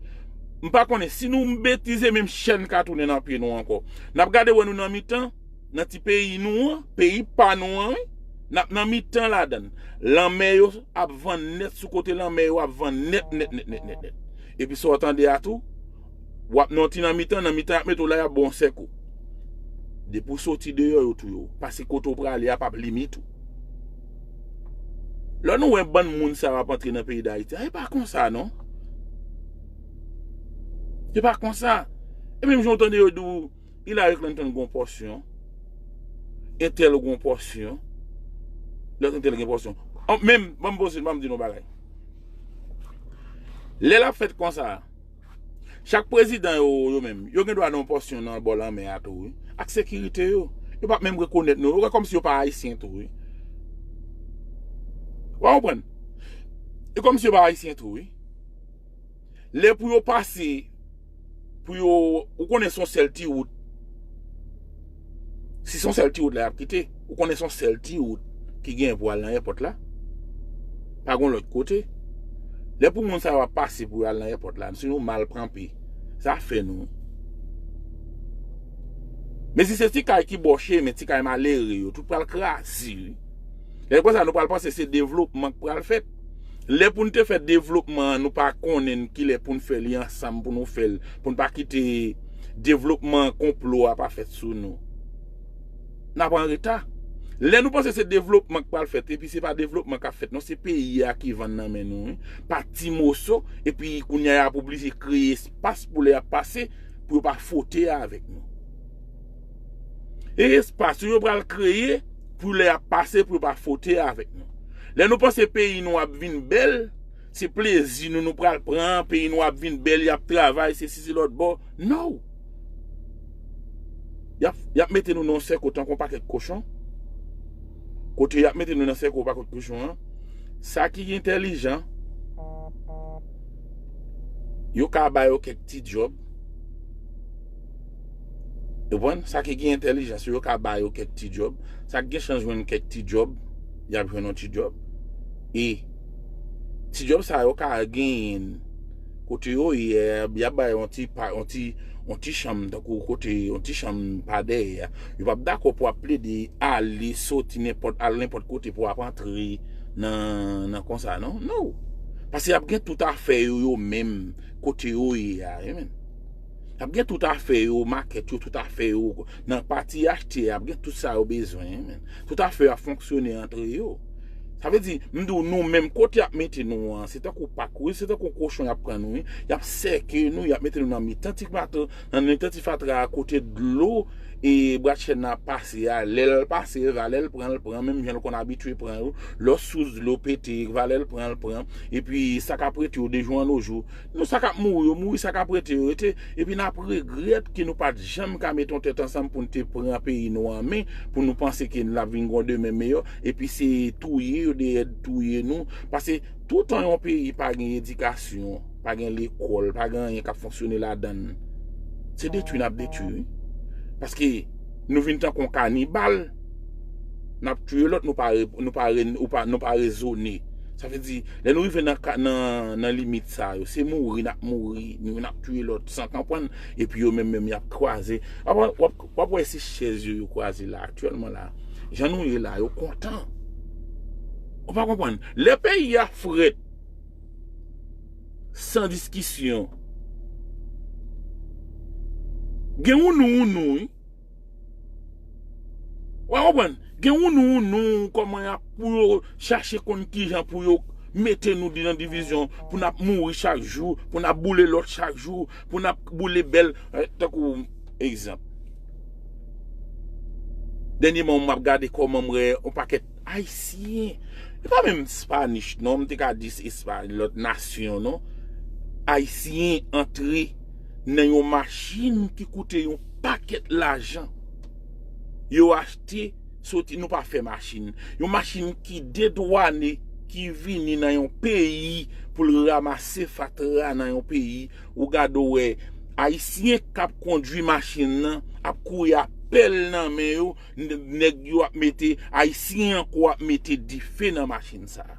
M pa konnen si nou betize, menm chèn ka tounen nan pye nou ankò. N ap gade wè nou nan mitan, nan ti peyi nou an, peyi pa nou an, wi. N ap nan mitan ladan l. Lanmè yo ap vann nèt, sou kote lanmè yo ap vann nèt, nèt, nèt, nèt, nèt, nèt. Epi sa w tande a tou, w ap nan yon ti nan mitan, nan mitan y ap mete w la, y ap ba w yon sèkou. Depi w soti deyò, yo touye w. Paske kote w prale a p ap limit ou. Lè nou wè bann moun sa yo ap antre nan peyi Dayiti, a, e pa konsa non. E pa konsa. E menm jan w tande yo di w, Hillary Clinton gon pòsyon, entèl gon pòsyon, lòt entèl gen pòsyon. An, menm, ban m poze, ban m di nou bagay. Lè l ap fèt konsa, chak prezidan yo, yo menm, yo gen dwa nan yon pòsyon nan bò lanmè a tou, wi. Ak sekirite yo. Yo p ap menm rekonèt nou. Yo wè kòmsi yo pa ayisyen tou, wi. Ou konprann? E kòmsi yo pa ayisyen tou, wi. Lè pou yo pase, pou yo, ou konnen se yon sèl ti wout. Si se yon sèl ti wout la y ap kite, ou konnen se yon sèl ti wout ki gen pou al nan èpòt la. Pa gen lòt kote. Lè pou moun sa yo ap pase pou yo al nan èpòt la, si nou mal pran pye, sa fè nou. Men si se ti kay ki bò chemen, ti kay malere yo, tout pral kraze, wi. Lè konsa, nou pral panse se devlopman k pral fèt. Lè pou n te fè devlopman an, nou pa konnen kilè pou n fè li ansanm, pou nou fè l, pou n pa kite devlopman konplo a pa fèt sou nou. N ap an reta. Lè nou panse se devlopman k pral fèt, epi se pa devlopman k ap fèt, non, se peyi a ki vann nan men nou, wi. Pa ti moso, epi kounye a y ap oblije kreye espas pou lè y ap pase, pou yo pa fwote avèk nou. E espas yo pral kreye pou lè y ap pase, pou yo pa fwote avèk nou. Lè nou panse peyi nou ap vin bèl, se plezi nou nou pral pran, peyi nou ap vin bèl, y ap travay, se si, se lòt bò. No! Y ap, y ap mete nou nan yon sèko tankou yon pakèt kochon. Kote y ap mete nou nan sèko pakèt kochon an, sa ki entèlijan, yo ka ba yo kèk ti djòb. Ou konprann? Sa ki gen entèlijans yo, yo ka ba yo kèk ti djòb. Sa ki gen chans jwenn kèk ti djòb, y ap jwenn yon ti djòb. E ti djòb sa yo ka genyen kote yo ye, y ap ba yo yon ti pa, yon ti, yon ti chanm, tankou kote, yon ti chanm pa dèyè a. Yo p ap dakò pou w ap plede ale, soti nenpòt, al nenpòt kote pou w ap antre nan, nan konsa, non? No! Paske y ap gen tout afè yo, yo menm, kote yo ye a, amen. Y ap gen tout afè yo, makèt yo, tout afè yo, nan pati achte, y ap gen tout sa yo bezwen, amen. Tout afè yo ap fonksyone antre yo. Sa vle di, m di w, nou menm kote y ap mete nou an, se tankou pak, wi, se tankou kochon y ap pran nou, wi. Y ap sèke nou, y ap mete nou nan mitan ti mato, nan mitan ti fatra a, kote dlo e bratchè nan ap pase a, lè l pase, valè l pran, l pran, menm jan l konn abitye pran yo, lè w sous dlo pete, valè l pran, l pran, epi sa k ap rete yo de jou an jou, nou sa k ap mouri yo mouri, sa k ap rete yo rete, epi n ap regrèt ke nou pa t janm ka mete yon tèt ansanm pou n te pran peyi nou an men, pou nou panse ke l ap vin gon demen meyè, epi se touye yo dèyè touye nou, paske toutan yon peyi pa gen edikasyon, pa gen lekòl, pa gen anyen k ap fonksyone ladan l, se detwi n ap detwi, wi. Paske nou vin tankou yon kanibal, n ap tiye lòt, nou pa re-, nou pa re-, ou pa, nou pa rezone. Sa vle di, lè nou rive nan ka-, nan, nan limit sa yo, se mouri n ap mouri, nou, n ap tiye lòt san konprann, epi yo menm menm y ap kwaze. W ap, w ap, w ap wè se chèz yo, yo kwaze la, aktyèlman la. Jan nou ye la, yo kontan. Ou pa konprann. Lè peyi a frèt, san diskisyon, gen wounou wounou, wi. Ou konprann? Gen wounou wounou, kòman y ap pou yo chache konn kijan pou yo mete nou nan divizyon, pou n ap mouri chak jou, pou n ap boule lòt chak jou, pou n ap boule bèl, eh, tankou egzanp. Dènyèman, m ap gade kòman m wè yon pakèt Ayisyen, e pa menm Spanish non, m te ka di se Espay, lòt nasyon non, Ayisyen antre nan yon machin ki koute yon pakèt lajan. Yo achte soti, nou pa fè machin. Yon machin ki dedwane, ki vini nan yon peyi pou l ranmase fatra nan yon peyi. Ou gade w wè, Ayisyen k ap kondui machin nan ap kouri ak pèl nan men yo, n- nèg yo ap mete, Ayisyen ankò ap mete dife nan machin sa a.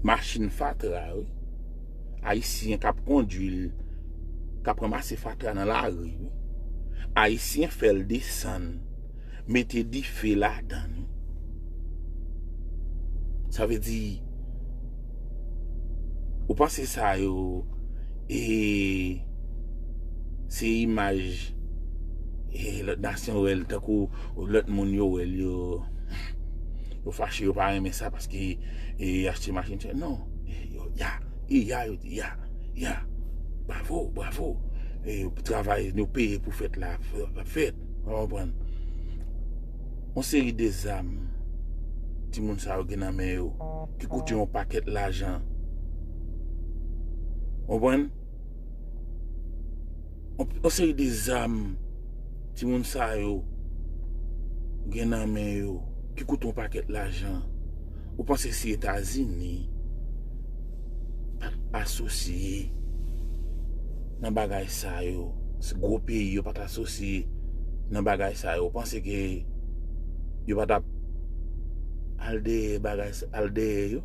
Machin fatra, wi. Ayisyen k ap kondui l, k ap ranmase fatra nan lari, wi. Ayisyen fè l desann, mete dife ladan l. Sa vle di, ou panse sa yo, e, se imaj, e, lòt nasyon wè l, tankou lòt moun yo wè l, yo, yo fache, yo pa renmen sa paske, e, achte machin chè. Non, e, yo, ya, e, ya, yo di, ya, ya, bravo, bravo. E, travay nou peye pou fèt la, ap fèt, w konprann? Yon seri de zam, timoun sa yo gen nan men yo, ki koute yon pakèt lajan. W konprann? Yon, yon seri de zam, timoun sa yo, gen nan men yo, ki koute yon pakèt lajan. Ou panse si Etazini pa t asosye nan bagay sa yo, si gwo peyi yo pa t asosye nan bagay sa yo, ou panse ke yo pa t ap al dèyè bagay sa, al dèyè yo?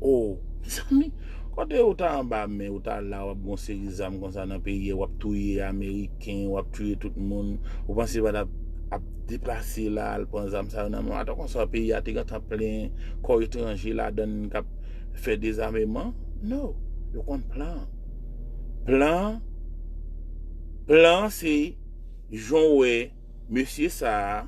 O, mezanmi, kote ou ta anba men, ou ta la, w ap gon seri zam konsa nan peyi a, w ap touye Ameriken, w ap touye tout moun. Ou panse yo pa t ap, ap deplase la, al pran zam sa yo nan men w? Atan konsa, peyi a te gentan plen kò etranje ladan l k ap fè dezameman? No, yo konn plan. Plan, plan se jan w wè mesye sa a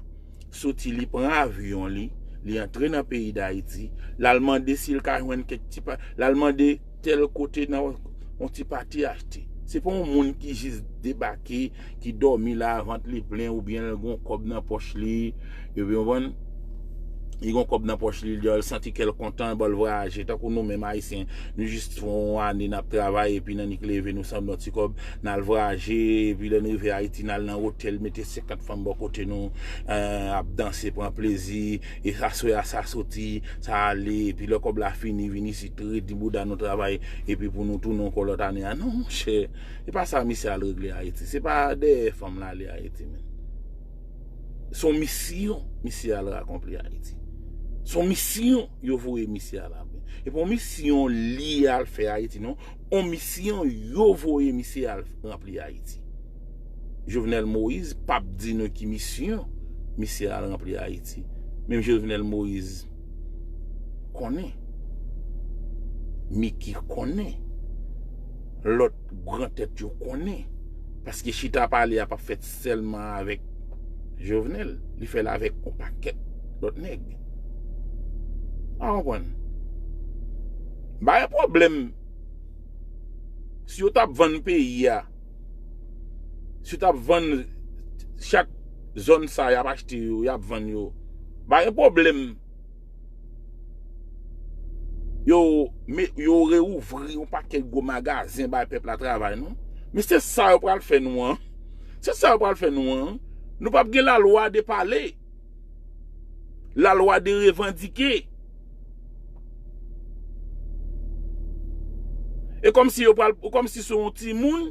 soti, li pran avyon li, li antre nan peyi Dayiti, l al mande si l ka jwenn kèk ti pa, l al mande tèl kote nan yon ti pati achte. Se pa yon moun ki jis debake, ki dòmi la, vant li plen, oubyen l gon kòb nan pòch li, epi w konprann, li gon kòb nan pòch li, l santi kè l kontan, bon, l vwayaje. Tankou nou menm Ayisyen, nou jis fè yon ane n ap travay, epi nan nik leve, nou sanble yon ti kòb, n al vwayaje, epi lè n rive Ayiti, n al nan otèl, mete senkant fanm bò kote nou, eh, ap danse, pran plezi, e aswè a sa soti, sa ale, epi lè kòb la fini, vin isit, redi bouda nou travay, epi pou nou tounen ankò lòt ane a. Non, monchè, se pa sa misye al regle Ayiti. Se pa dèyè fanm l ale Ayiti, men. Se yon misyon misye al akonpli Ayiti. Se yon misyon yo voye misye al akonpli. E pa yon misyon li al fè Ayiti, non. Yon misyon yo voye misye al ranpli Ayiti. Jovenel Moïse p ap di nou ki misyon misye al ranpli Ayiti. Menm Jovenel Moïse konnen. Micky konnen. Lòt gran tèt yo konnen. Paske chita pale a p ap fèt sèlman avèk Jovenel. Li fè l avèk yon pakèt lòt nèg. A konprann? M pa gen pwoblèm. Si yo t ap vann peyi a, si yo t ap vann chak zòn sa y ap achte yo, y ap vann yo, m pa gen pwoblèm. Yo, me, yo reouvri yon pakèt gwo magazen, bay pèp la travay, non. Men se sa yo pral fè nou an. Se sa yo pral fè nou an. Nou p ap gen lalwa de pale. Lalwa de revandike. E kòmsi yo pral, kòmsi se yon timoun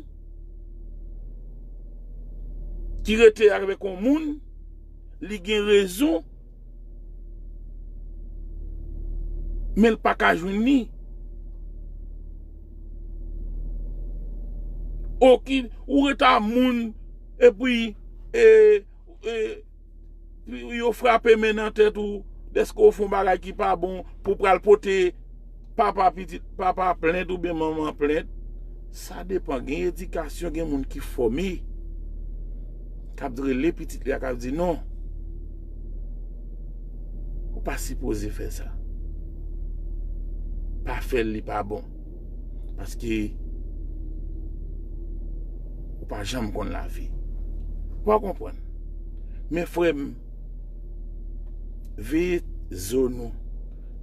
ki rete avèk yon moun, li gen rezon, men l pa ka jwenn li. Oki, ou rete a moun, epi, e, e, yo frape men nan tèt ou, dèske w fè yon bagay ki pa bon, pou w pral pote papa pitit, papa plent oubyen manman plent. Sa depann, gen edikasyon, gen moun ki fòme, k ap rele pitit li a, k ap di, "Non, ou pa sipoze fè sa. Pa fè l, li pa bon." Paske pa janm konn lavi. Ou pa konprann. Men frè m, veye zo nou.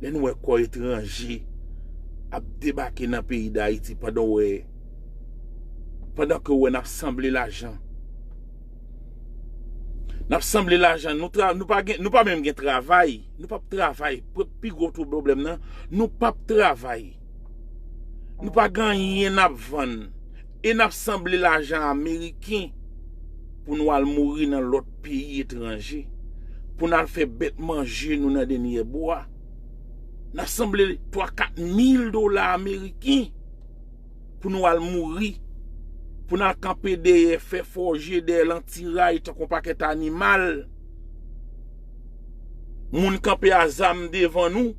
Lè nou wè kò etranje ap debake nan peyi Dayiti pandan w wè, pandan ke w wè n ap sanble lajan. N ap sanble lajan, nou tra, nou pa gen, nou pa menm gen travay, nou p ap travay. Pre-, pi gwo tou pwoblèm nan, nou p ap travay. Nou pa gen anyen n ap vann. E n ap sanble lajan ameriken pou nou al mouri nan lòt peyi etranje, pou n al fè bèt manje nou nan dènyè bwa. N ap sanble twa kat mil dola ameriken pou nou al mouri, pou n al kanpe dèyè fè fòje, dèyè lantiray tankou yon pakèt animal. Moun kanpe a zam devan nou,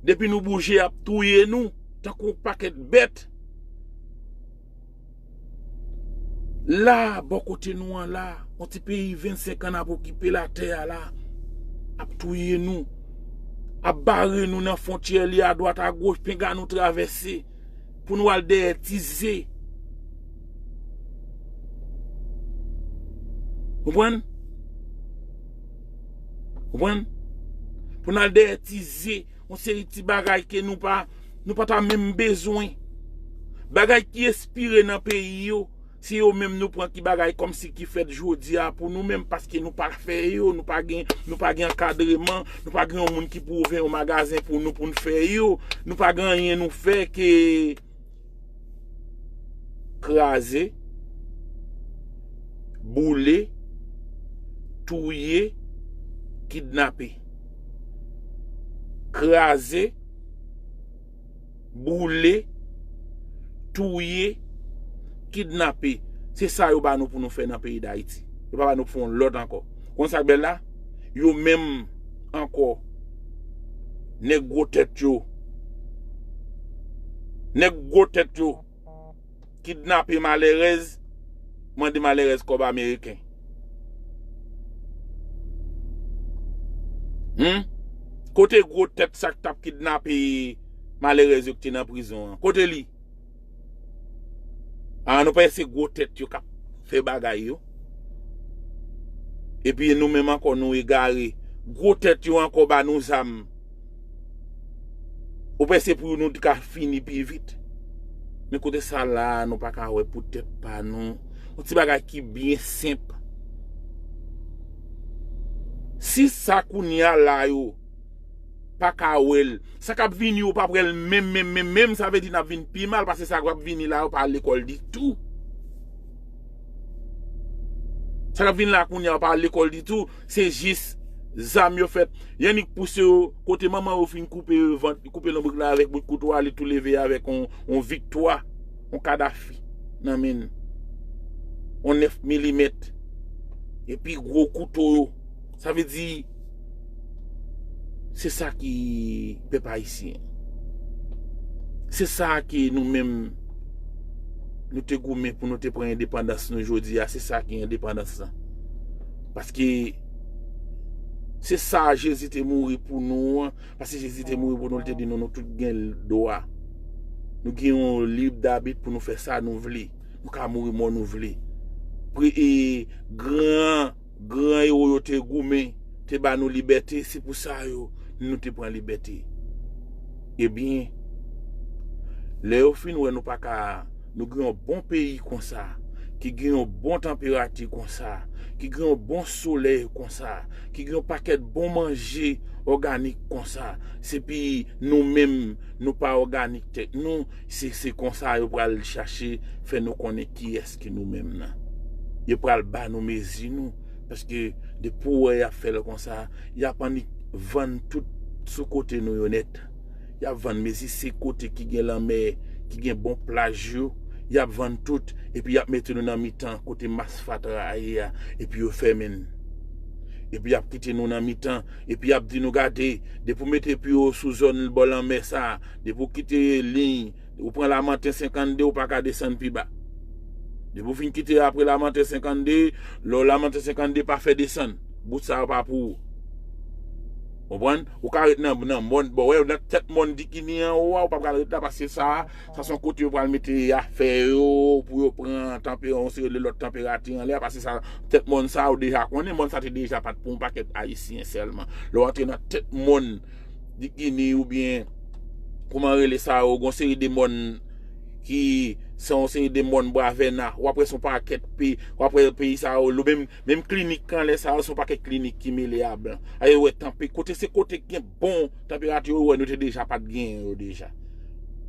depi nou bouje, y ap touye nou tankou yon pakèt bèt. La, bò kote nou an la, yon ti peyi vennsenk an n ap okipe latè a la, ap touye nou, ap bare nou nan fwontyè li adwat agoch, penga nou travèse pou nou al dèyè ti ze. Konprann? Konprann? Pou n al dèyè ti ze, yon seri ti bagay ke nou pa, nou pa ta menm bezwen. Bagay ki espire nan peyi yo, se yo menm nou pran ki bagay kòmsi ki fèt jodi a pou nou menm, paske nou pa fè yo, nou pa gen, nou pa gen ankadreman, nou pa gen yon moun ki pou ouvè yon magazen pou nou, pou n fè yo, nou pa gen anyen nou fè ke kraze, boule, touye, kidnape. Kraze, boule, touye, kidnape. Se sa yo ba nou pou nou fè nan peyi Dayiti. Yo pa ba nou pou fè yon lòt ankò. Konn sa k bèl la? Yo menm ankò, nèg gwo tèt yo, nèg gwo tèt yo kidnape malerèz, mande malerèz kòb ameriken. Hmm? Kote gwo tèt sa k t ap kidnape malerèz yo ki te nan prizon an? Kote li? A, nou panse gwo tèt yo k ap fè bagay yo. Epi nou menm ankò nou egare. Gwo tèt yo ankò ba nou zam. Ou panse pou nou te ka fini pi vit. Men kote sa la, nou pa ka wè pou tèt pa nou. Yon ti bagay ki byen senp. Si sa kounye a la yo pa ka wè l, sa k ap vini yo p ap wè l menm, menm, menm, menm, sa vle di n ap vin pi mal, paske sa k ap vini la yo pa al lekòl ditou. Sa k ap vin la kounye a yo pa al lekòl ditou, se jis zam yo fèt. Yo annik pouse yo kote manman yo fin koupe vant, koupe lonbrik la avèk bout kouto a, li tou leve avèk on, on viktwa, on Kadafi nan men l. On nèf milimèt. Epi gwo kouto yo. Sa vle di, se sa ki pèp ayisyen. Se sa ke nou menm, nou te goumen pou nou te pran endepandans nou jodi a, se sa ki endepandans lan. Paske se sa Jezi te mouri pou nou an, paske Jezi te mouri pou nou, li te di nou, nou tout gen dwa. Nou gen yon lib dabit pou nou fè sa nou vle. Nou ka mouri mò nou vle. Pre-, e, gran, gran ewo yo te goumen, te ba nou libète, se pou sa yo, nou te pran libète. Ebyen, lè yo fin wè nou pa ka, nou gen yon bon peyi konsa, ki gen yon bon tanperati konsa, ki gen yon bon solèy konsa, ki gen yon pakèt bon manje òganik konsa, se pi nou menm, nou pa òganik tèt nou, se, se konsa yo pral chache fè nou konnen kiyès ki nou menm nan. Yo pral ba nou mezi nou, paske depi w wè y ap fè l konsa, y ap annik vann tout sou kote nou yo nèt. Y ap vann mezi se kote ki gen lanmè, ki gen bon plaj yo, y ap vann tout, epi y ap mete nou nan mitan kote mas fatra a ye a, epi yo fèmen n. Epi y ap kite nou nan mitan, epi y ap di nou, gade, depi w mete pye w sou zòn bò lanmè sa, depi w kite liy, ou pran Lamanten senkannde, ou pa ka desann pi ba. Depi w fin kite apre Lamanten senkannde, lè w Lamanten senkannde pa fè desann. Bout sa yo pa pou ou. Konprann? Ou ka ret nan, nan mòn, bon, wè, nan tèt mòn Dikini an, ou, ou pa pral ret la, paske sa, sa se yon kote yo pral mete afè yo, pou yo pran tanpe-, yon seri de lòt tanperati anlè a, paske sa, tèt mòn sa, ou deja konnen, mòn sa te deja pa t pou yon pakèt Ayisyen sèlman. Lè w antre nan tèt mòn Dikini oubyen, kòman rele sa yo, gon seri de mòn ki, se yon seri de mòn Bwavèna, w ap wè se yon pakèt peyi, w ap wè peyi sa yo, lo menm, menm klinik kanlè sa yo, se yon pakèt klinik ki mele a blan. Aye, wè, tanpe, kote se kote ki gen bon tanperati yo, wè, nou te deja pa t genyen yo deja.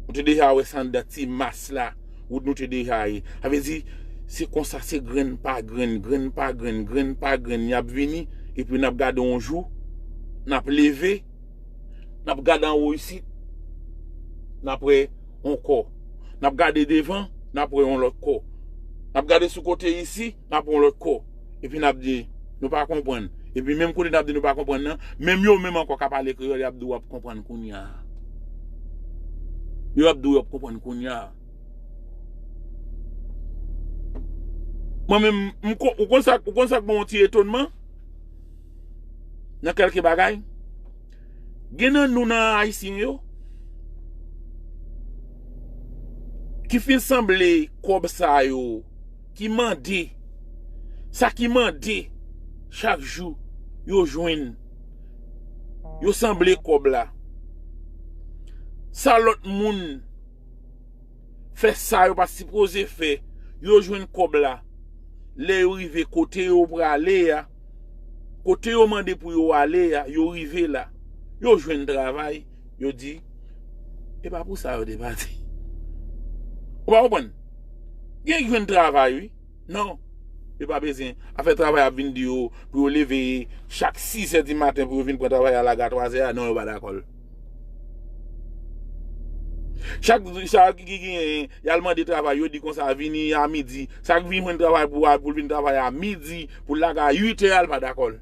Nou te deja wè se anndan ti mas la, wout nou te deja ye. Sa vle di, se konsa, se grenn pa grenn, grenn pa grenn, grenn pa grenn, y ap vini, epi n ap gade yon jou, n ap leve, n ap gade anwo isit, n ap wè yon kò. N ap gade devan, n ap wè yon lòt kò. N ap gade sou kote isi, n ap wè yon lòt kò. Epi n ap di, nou pa konprann. Epi menm kote n ap di nou pa konprann nan, menm yo menm ankò ka pale kreyòl, y ap di w ap konprann kounye a. Yo ap di w y ap konprann kounye a. Mwen menm, m kon-, ou konn sa, ou konn sa k ban m yon ti etonman? Nan kèlke bagay, gen nan nou nan Ayisyen yo ki fin sanble kòb sa yo, ki mande, sa ki mande chak jou yo jwenn, yo sanble kòb la. Sa lòt moun fè sa yo pa sipoze fè, yo jwenn kòb la. Lè yo rive kote yo prale a, kote yo mande pou yo ale a, yo rive la. Yo jwenn travay, yo di, e pa pou sa yo te pati. Ou pa konprann? Gen ki jwenn travay, wi. Non. Yo pa bezwen. Afè travay ap vin di yo pou yo leve chak sis è di maten pou yo vin pran travay a laga twazè a. Non, yo pa dakò l. Chak, chak ki genyen, y al mande travay, yo di konsa, vini a midi. Sa k vin jwenn travay pou, pou l vin travay a midi, pou l lage a uit è a, l pa dakò l.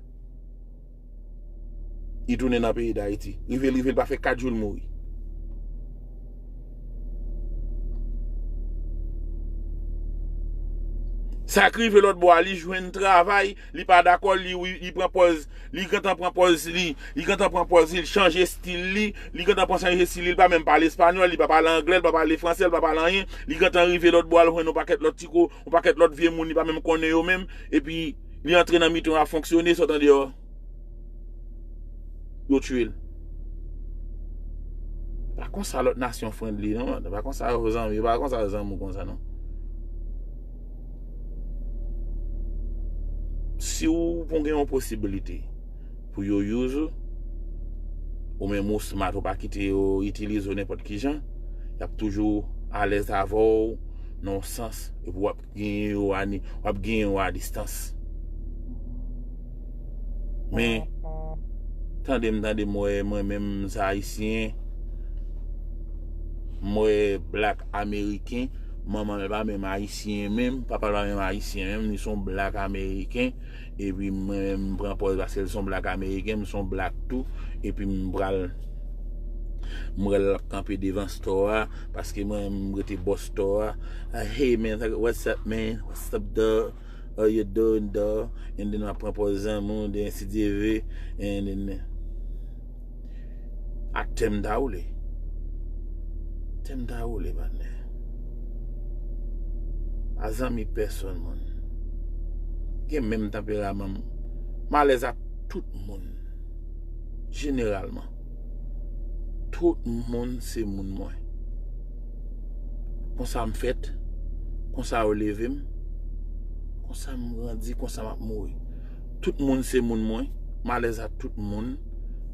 Li tounen nan peyi Dayiti. Rive l rive, l pa fè kat jou l mouri. Sa k rive lòt bò a, li jwenn travay, li pa dakò, li, li, li pran pòz, li gentan pran pòz li, li gentan pran pòz li, li chanje estil li, li gentan pran chanje estil li, li pa menm pale espanyòl, li pa pale anglè, li pa pale fransè, li pa pale anyen, li gentan rive lòt bò a, l jwenn yon pakèt lòt ti ko, yon pakèt lòt vye moun, li pa menm konnen yo menm, epi li antre nan mitan yo ap fonksyone, sot andeyò. Yo tiye l. Pa konsa lòt nasyon friendly, non, man. Pa konsa yo zanmi, pa konsa yo zanmi w konsa, non. Si w pon gen yon posibilite pou yo use ou, ou menm ou smart, ou pa kite yo itilize w nenpòt ki jan, y ap toujou alèz avè w nan yon sans, epi w ap genyen yo a ni-, w ap genyen yo a distans. Men, tande m, tande m, wè, mwen menm, m se Ayisyen. M wè black Ameriken. Manman l pa menm Ayisyen menm. Papa l pa menm Ayisyen menm. Li se yon black Ameriken. Epi mwen menm, m pran pòz paske l se yon black Ameriken. M se yon black tou. Epi m pral, m wè l ap kanpe devan store a. Paske mwen, m rete bò store a. Ah, hey, man, what's up, man? What's up, dog? How you doing, dog? And then, m ap pran pòz zanmi w, then si Dye vle, and then, atè m ta woule. Atè m ta woule, patnè. Pa zanmi pèsonn, moun. Gen menm tanperaman m. M alèz ak tout moun. Jeneralman, tout moun se moun mwen. Konsa m fèt, konsa yo leve m, konsa m grandi, konsa m ap mouri. Tout moun se moun mwen, m alèz ak tout moun,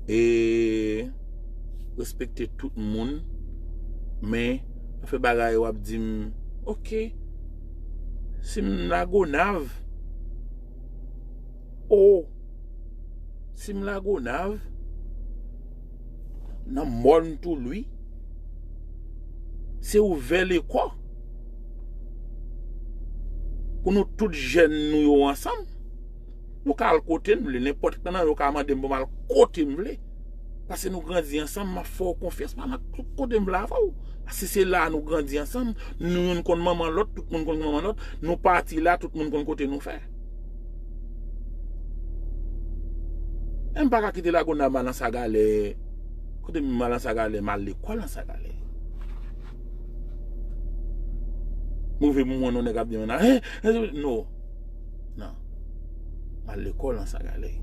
e respekte tout moun, men nan fè bagay yo ap di m, oke, si m Lagonav, o, si m Lagonav, nan mòn tou lwi, se ouvè lekò pou nou tout jèn nou yo ansanm. Nou ka al kote n vle, nenpòt nan yo ka mande m pou m al kote m vle. Paske nou grandi ansanm, m ap fè w konfyans, m al tout kote m vle avè w. Paske se la nou grandi ansanm, nou youn konn manman lòt, tout moun konn manman lòt, nou pati la, tout moun konn kote nou fè. M pa ka kite Lagona m al Ansagalè. Kote m al Ansagalè, m al lekòl Ansagalè. M rive m wè yon nèg ap di mwen nan, eh, eh, no. Non. M al lekòl Ansagalè.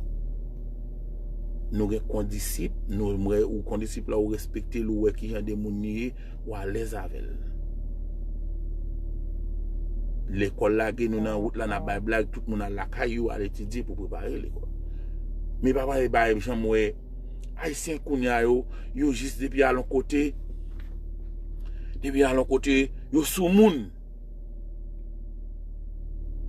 Nou gen kondisip, nou, m wè ou kondisip la, ou respekte l, ou wè ki jan de moun li ye, ou alèz avè l. Lekòl lage nou nan wout la, n ap bay blag, tout moun al lakay yo, al etidye pou prepare lekòl. Men papa, e bay janm wè Ayisyen kounye a yo, yo jis depi al yon kote, depi al yon kote, yo sou moun.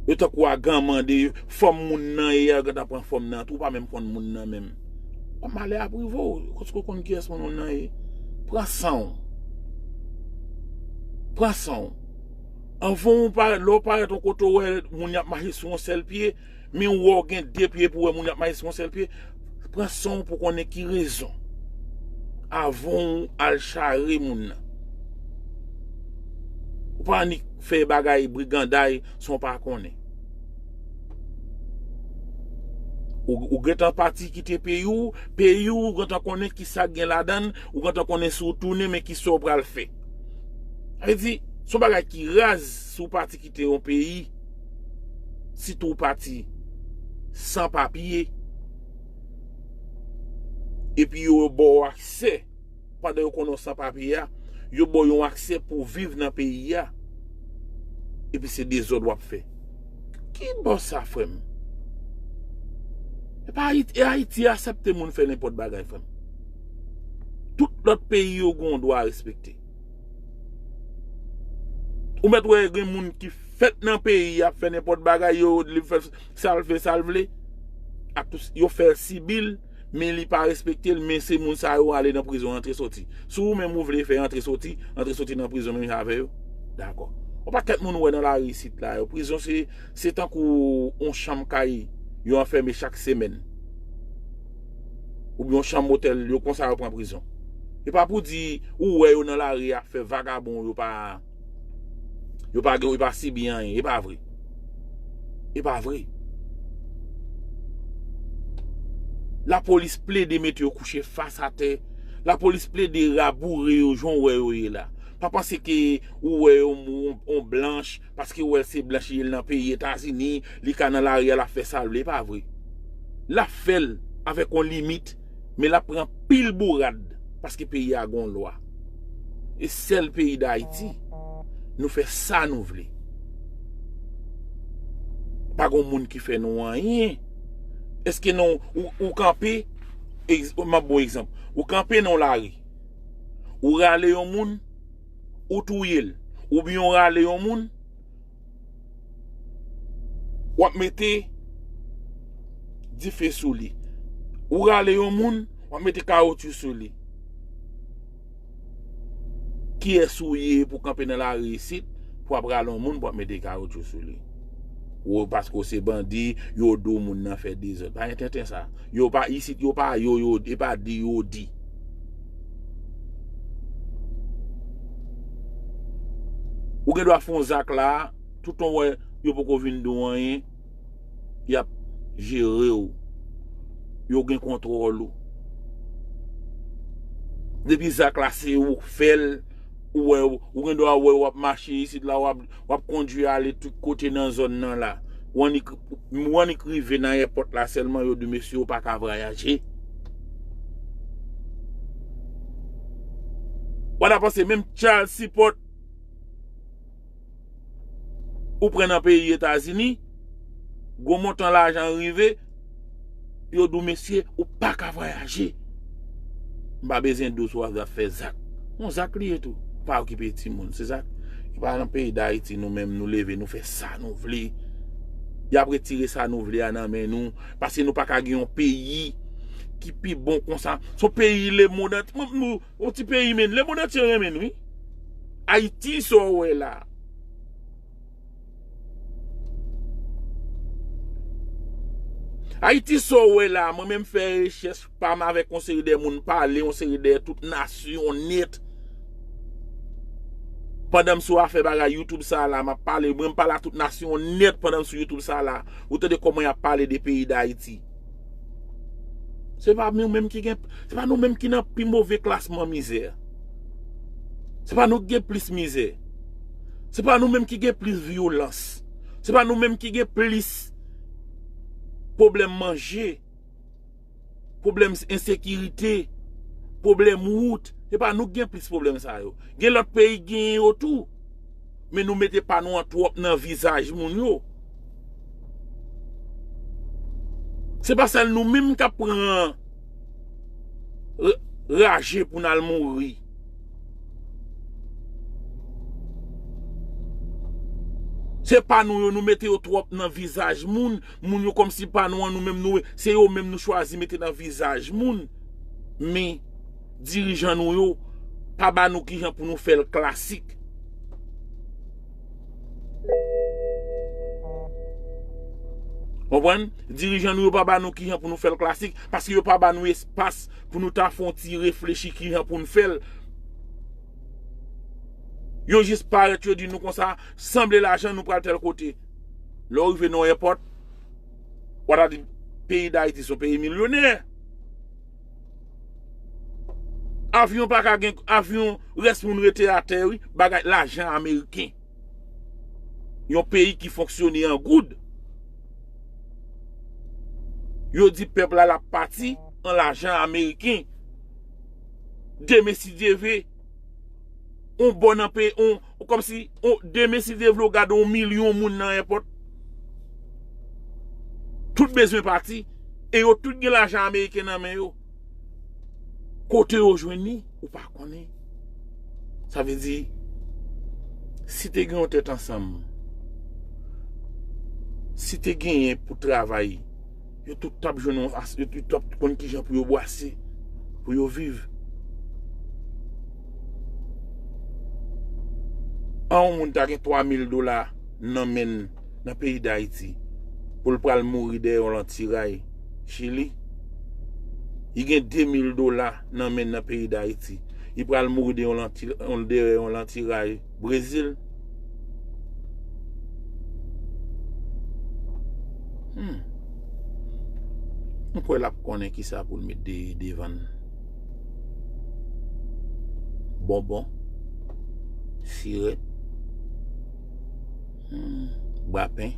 Yo tankou aganman de fòm moun nan ye a, yo gentan pran fòm nan tou, ou pa menm konn moun nan menm. Malè ap rive w, kòske w konn kiyès moun nan ye. Pran san w. Pran san w. Anvan w pa, lè w parèt yon kote w wè moun y ap mache sou yon sèl pye, men w wè w gen de pye pou w wè moun y ap mache sou yon sèl pye, pran san w pou konnen ki rezon. Avan w al chare moun nan. Ou pa annik fè bagay briganday san w pa konnen. Ou, ou gentan pati kite peyi w, peyi w, ou gentan konnen ki sa k gen ladan l, ou gentan konnen si w tounen, men ki sa w pral fè. Sa vle di, se yon bagay ki raz si w pati kite yon peyi, sitou w pati san papye, epi yo ba w aksè, pandan yo konnen w san papye a, yo ba w yon aksè pou w viv nan peyi a, epi se dezòd w ap fè. Ki bò sa, frè m? E pa Ayiti, e Ayiti aksepte moun fè nenpòt bagay, frè m. Tout lòt peyi yo gen yon dwa respekte. Ou mèt wè gen moun ki fèt nan peyi ap fè nenpòt bagay, yo li fè sa l vle, sa l vle. Ak tout, yo fè l sibi l, men li pa respekte l, men se moun sa yo ale nan prizon antre soti. Si ou menm ou vle fè antre soti, antre soti nan prizon menm jan avè yo. Dakò. Yon pakèt moun ou wè nan lari isit la yo. Prizon se, se tankou yon chanm kay yo anfème chak semèn. Oubyen yon chanm otèl, yo konsa yo pran prizon. E pa pou di ou wè yo nan lari ap fè vagabon, yo pa, yo pa gen, yo pa sibi anyen. E pa vre. E pa vre. Lapolis plede mete yo kouche fas atè. Lapolis plede raboure yo jan w wè yo ye la. Pa panse ke ou wè yon, yon, yon blanch, paske ou wè l se blanch li ye, l nan peyi Etazini, li ka nan lari a, l ap fè sa l vle, e pa vre. L ap fè l avèk yon limit, men l ap pran pil bourad, paske peyi a gon lwa. E sèl peyi Dayiti, nou fè sa nou vle. Pa gon moun ki fè nou anyen. Èske non, ou, ou kanpe, egz-, m ap ba w egzanp. Ou kanpe nan lari. Ou rale yon moun, ou touye l. Oubyen ou rale yon moun, w ap mete dife sou li. Ou rale yon moun, w ap mete kawotchou sou li. Kiyès ou ye pou kanpe nan lari isit, pou ap rale yon moun, pou ap mete kawotchou sou li? Ou paske w se bandi, yo di w moun nan fè dezòd. Pa gen tenten sa. Yo pa, isit yo pa yo, yo, e pa di yo di. Ou gen dwa fè yon zak la, toutan w wè yo poko vin di w anyen, y ap jere w. Yo gen kontwòl ou. Depi zak la se ou k fè l, ou wè, ou gen dwa wè w ap mache isit la, w ap, w ap kondui ale tout kote nan zòn nan la. W annik, w annik rive nan èpòt la sèlman, yo di mesye ou pa ka vwayaje. W ap panse menm child support ou pran nan peyi Etazini, gwo montan lajan rive, yo di w, mesye, ou pa ka vwayaje. M pa bezwen di w si w ap fè zak. Yon zak li ye tou. Pa okipe timoun, se zak. E pa nan peyi Dayiti, nou menm, nou leve, nou fè sa nou vle. Y ap retire sa nou vle a nan men nou, paske nou pa ka gen yon peyi ki pi bon konsa. Se yon peyi lemonn antye, nou, yon ti peyi, men lemonn antye renmen n, wi. Ayiti, sa w wè la. Ayiti, sa w wè la, mwen menm fè rechèch pa m avèk yon seri de moun, pale yon seri de tout nasyon nèt. Pandan m sou afè bagay YouTube sa la, m ap pale, mwen m pale a tout nasyon nèt pandan m sou YouTube sa la. Ou tande kòman y ap pale de peyi Dayiti. Se pa nou menm ki gen, se pa nou menm ki nan pi move klasman mizè. Se pa nou ki gen plis mizè. Se pa nou menm ki gen plis vyolans. Se pa nou menm ki gen plis pwoblèm manje, pwoblèm ensekirite, pwoblèm wout. Se pa nou ki gen plis pwoblèm sa yo. Gen lòt peyi ki genyen yo tou. Men nou mete pa nou an twòp nan vizaj moun yo. Se pa sèl nou menm k ap pran raje pou n al mouri. Se pa nou yo, nou mete yo twòp nan vizaj moun. Moun yo kòmsi pa nou an, nou menm nou, se yo menm nou chwazi mete nan vizaj moun. Men dirijan nou yo pa ba nou kijan pou nou fè l klasik. Konprann? Dirijan nou yo pa ba nou kijan pou nou fè l klasik, paske yo pa ba nou espas pou nou ta fè yon ti reflechi kijan pou n fè l. Yo jis parèt, yo di nou konsa, sanble lajan nou pral tèl kote. Lè w rive nan yon èpòt, w a ta di peyi Dayiti se yon peyi milyonè. Avyon pa ka gen, avyon rès moun rete atè, wi, bagay lajan ameriken. Yon peyi ki fonksyone an goud. Yo di pèp la l ap pati an lajan ameriken. Demen si Dye vle, on bò nan peyi, on, on kòmsi, on, demen si Dye vle, w gade on milyon moun nan èpòt. Tout bezwen pati. E yo tout gen lajan ameriken nan men yo. Kote yo jwenn li, ou pa konnen. Sa vle di, si te gen yon tèt ansanm, si te genyen pou travay, yo tout t ap jwenn yon as-, yo tout t ap konn kijan pou yo bwase, pou yo viv. An yon moun ta gen twa mil dola nan men l nan peyi Dayiti pou l pral mouri dèyè yon lantiray Chili. Li gen de mil dola nan men l nan peyi Dayiti. Li pral mouri dèyè yon lanti-, yon, dèyè yon lantiray Brezil. Hmm. M kwè l ap konnen kisa pou l met de, devan l. Bonbon, sirèt, hmm, bwapen,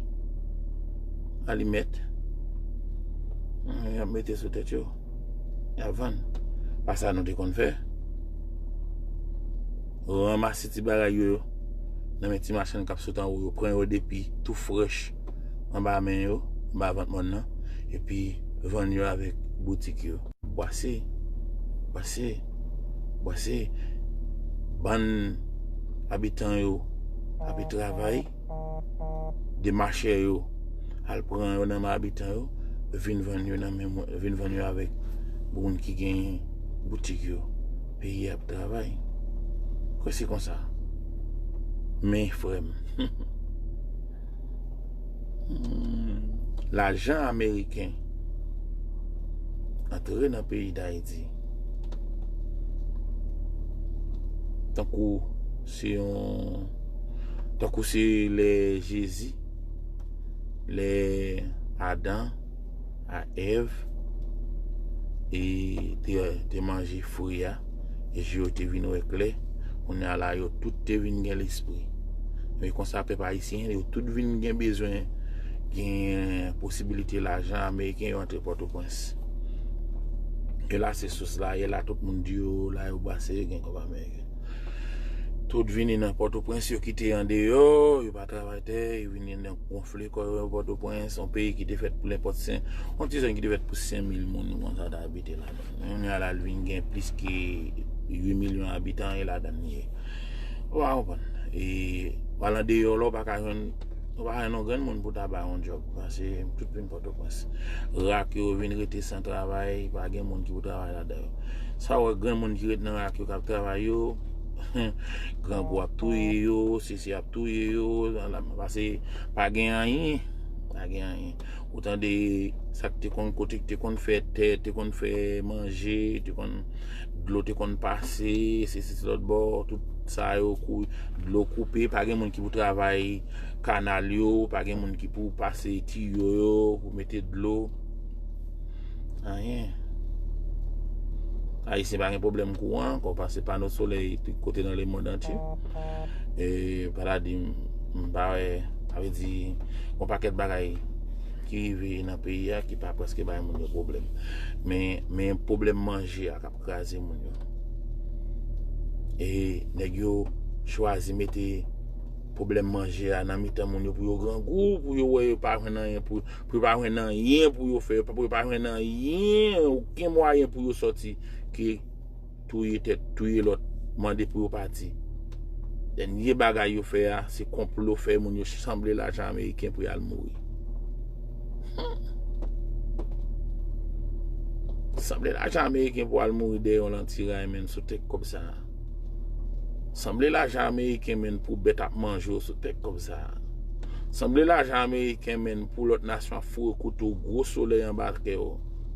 alimèt. Hmm, y ap mete sou tèt yo. Y ap vann. Pa sa nou te konn fè. Ranmase ti bagay yo, yo nan men ti machann k ap sot anwo yo, pran yo depi tou frèch anba men yo, anba vant mòn nan, epi vann yo avèk boutik yo. Bwase, bwase, bwase. Bann abitan yo ape travay, demachè yo al pran yo nan men abitan yo, vin vann yo nan men mwen, vin vann yo avèk moun ki gen boutik yo. Peyi a ap travay. Kwè se konsa. Men, frè m, hmm, lajan ameriken antre nan peyi Dayiti. Tankou se yon, tankou se lè Jezi, lè Adan a Èv e te, te manje fwi a, e je yo te vin wè klè. Kounye a la, yo tout te vin gen lespri. Men konsa, pèp ayisyen, yo tout vin gen bezwen, gen posibilite lajan ameriken yo antre Pòtoprens. E la, se sous la ye la, tout moun di yo, la yo bwase, yo gen kòb ameriken. Tout vini nan Pòtoprens, yo kite andeyò, yo pa travay tè, yo vini nan gonfle kò yo Pòtoprens, yon peyi ki te fèt pou nenpòt senk, yon ti zòn ki te fèt pou senk mil moun, konsa ta abite ladan. Kounye a la, l vin gen plis ke uit milyon abitan, e ladan l ye. Ou pa konprann. E, w al andeyò la, ou pa ka jwenn, ou pa jwenn yon grenn moun pou ta ba yon djòb, paske tout vin Pòtoprens. Rak yo vin rete san travay, pa gen moun ki pou travay ladan yo. Sa w wè grenn moun ki ret nan rak yo k ap travay yo, grangou ap touye yo, sesi ap touye yo, paske pa gen anyen, pa gen anyen. Ou tande sa k te konn, kote k te konn fè tè, te konn fè manje, te konn, dlo te konn pase, sesi lòt bò, tout sa yo kou-, dlo koupe, pa gen moun ki pou travay kanal yo, pa gen moun ki pou pase tiyo yo, pou mete dlo. Anyen. Ayisyen pa gen pwoblèm kouran ankò, paske pano solèy tout kote nan lemonn antye. E pa ta di m, m pa wè, sa vle di, yon pakèt bagay ki rive nan peyi a ki pa prèske bay moun yo pwoblèm. Men, men pwoblèm manje a k ap kraze moun yo. E nèg yo chwazi mete pwoblèm manje a nan mitan moun yo pou yo grangou, pou yo wè yo pa jwenn anyen, pou, pou yo pa jwenn anyen pou yo fè, pou yo pa jwenn anyen, okenn mwayen pou yo sòti ke touye tèt, touye lòt, mande pou yo pati. Dènye bagay yo fè a, se konplo fè moun yo sanble lajan ameriken pou y al mouri. Sanble lajan ameriken pou al mouri dèyè yon lantiray, menn, sou tèt kòb sa a. Sanble lajan ameriken, menn, pou bèt ap manje w sou tèt kòb sa a. Sanble lajan ameriken, menn, pou lòt nasyon ap foure kote w, gwo solèy anba kè w,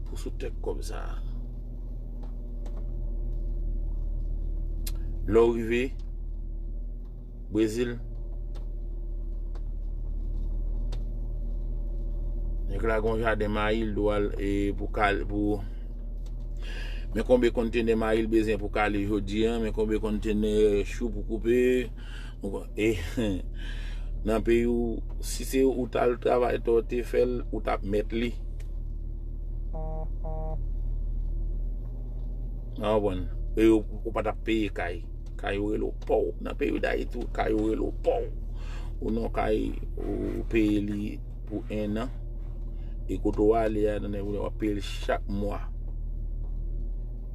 pou sou tèt kòb sa a. Lè w rive Brezil, nèg la gon jaden mayi, l dwe al, e, pou kal, pou, men konbe kontenè mayi l bezwen pou kale jodi a, men konbe kontenè chou pou koupe. Ou konprann? E, nan peyi w, si se ou t al travay, tò te fè l, ou t ap mèt li. Ou konprann? E ou, ou pa t ap peye kay. Kay yo rele w pòw. Nan peyi Dayiti, kay yo rele w pòw. Ou nan kay, ou peye li pou en an. E kote w ale a, nan w ap peye li chak mwa.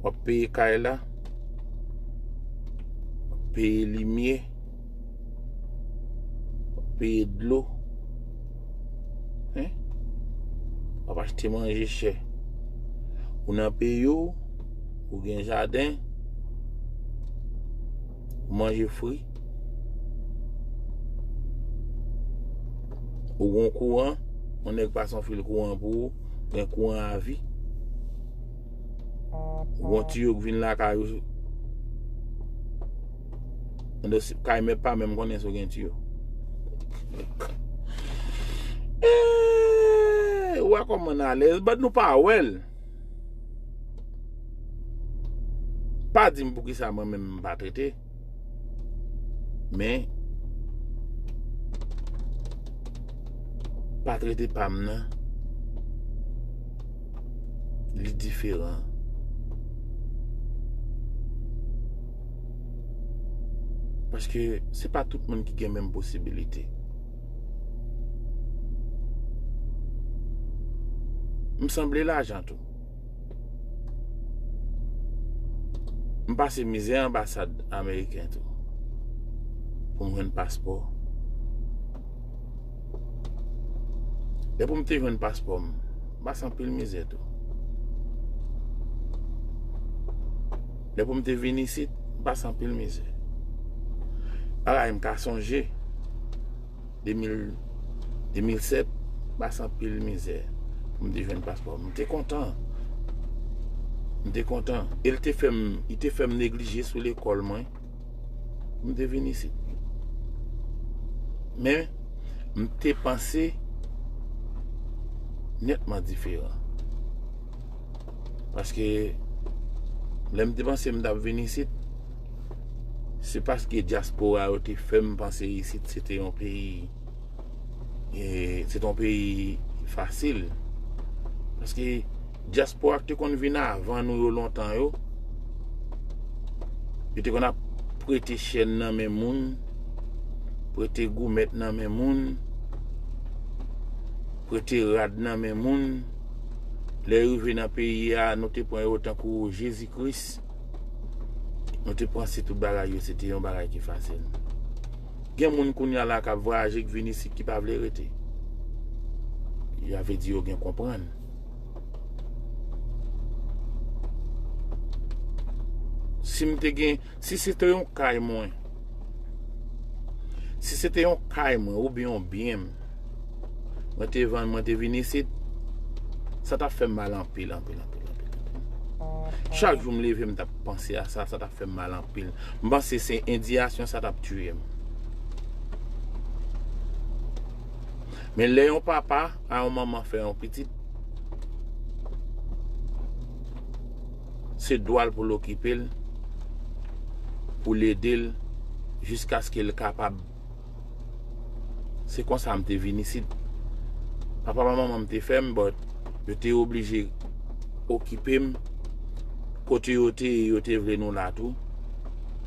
W ap peye kay la, w ap peye limyè, w ap peye dlo. Hein? W ap achte manje chè. Ou nan peyi w, ou gen jaden, ou manje fri. Ou gon kouran, yon nèg pase yon fil kouran pou ou, gen kouran avi. Ou gon tiyo k vin lakay ou. Kay mèt pa menm konnen si w gen tiyo. Eh, ou wè kòman n alèz, but nou pa wè l. Pa di m poukisa mwen menm m pa trete. Men, pa trete pa m nan, li diferan. Paske se pa tout moun ki gen menm posibilite. M sanble lajan tou. M pase mizè anbasad ameriken tou pou m jwenn paspò. Depi m te jwenn paspò m, m pase anpil mizè tou. Depi m te vin isit, m pase anpil mizè. Bagay m ka sonje, de mil, de mil sèt, m pase anpil mizè pou m te jwenn paspò. M te kontan. M te kontan. E l te fè m, li te fè m neglije sou lekòl mwen pou m te vin isit. Men, m te panse nètman diferan. Paske lè m te panse m t ap vin isit, se paske dyaspora yo te fè m panse isit se te yon peyi, e, se te yon peyi fasil. Paske dyaspora k te konn vin avan nou yo lontan yo, yo te konn ap prete chèn nan men moun, prete goumèt nan men moun, prete rad nan men moun. Lè yo rive nan peyi a, nou te pran yo tankou Jezi Kris. Nou te panse tout bagay yo, se te yon bagay ki fasil. Gen moun kounye a la k ap vwayaje, k vin isit, ki pa vle rete. Sa vle di yo gen konprann. Si m te gen, si se te yon kay mwen, si se te yon kay mwen oubyen yon byen m, mwen te vann, mwen te vin isit, sa t ap fè m mal anpil, anpil, anpil, anpil, anpil. Chak jou m leve, m t ap panse a sa, sa t ap fè m mal anpil. M panse se endiyasyon sa t ap tiye m. Men lè yon papa a yon manman fè yon pitit, Se dwa l pou l okipe l, pou l ede l, jiskaske l kapab. Se konsa m te vin isit. Papa manman m te fè m, but yo te oblije okipe m. Kote yo te ye, yo te vle nou la tou.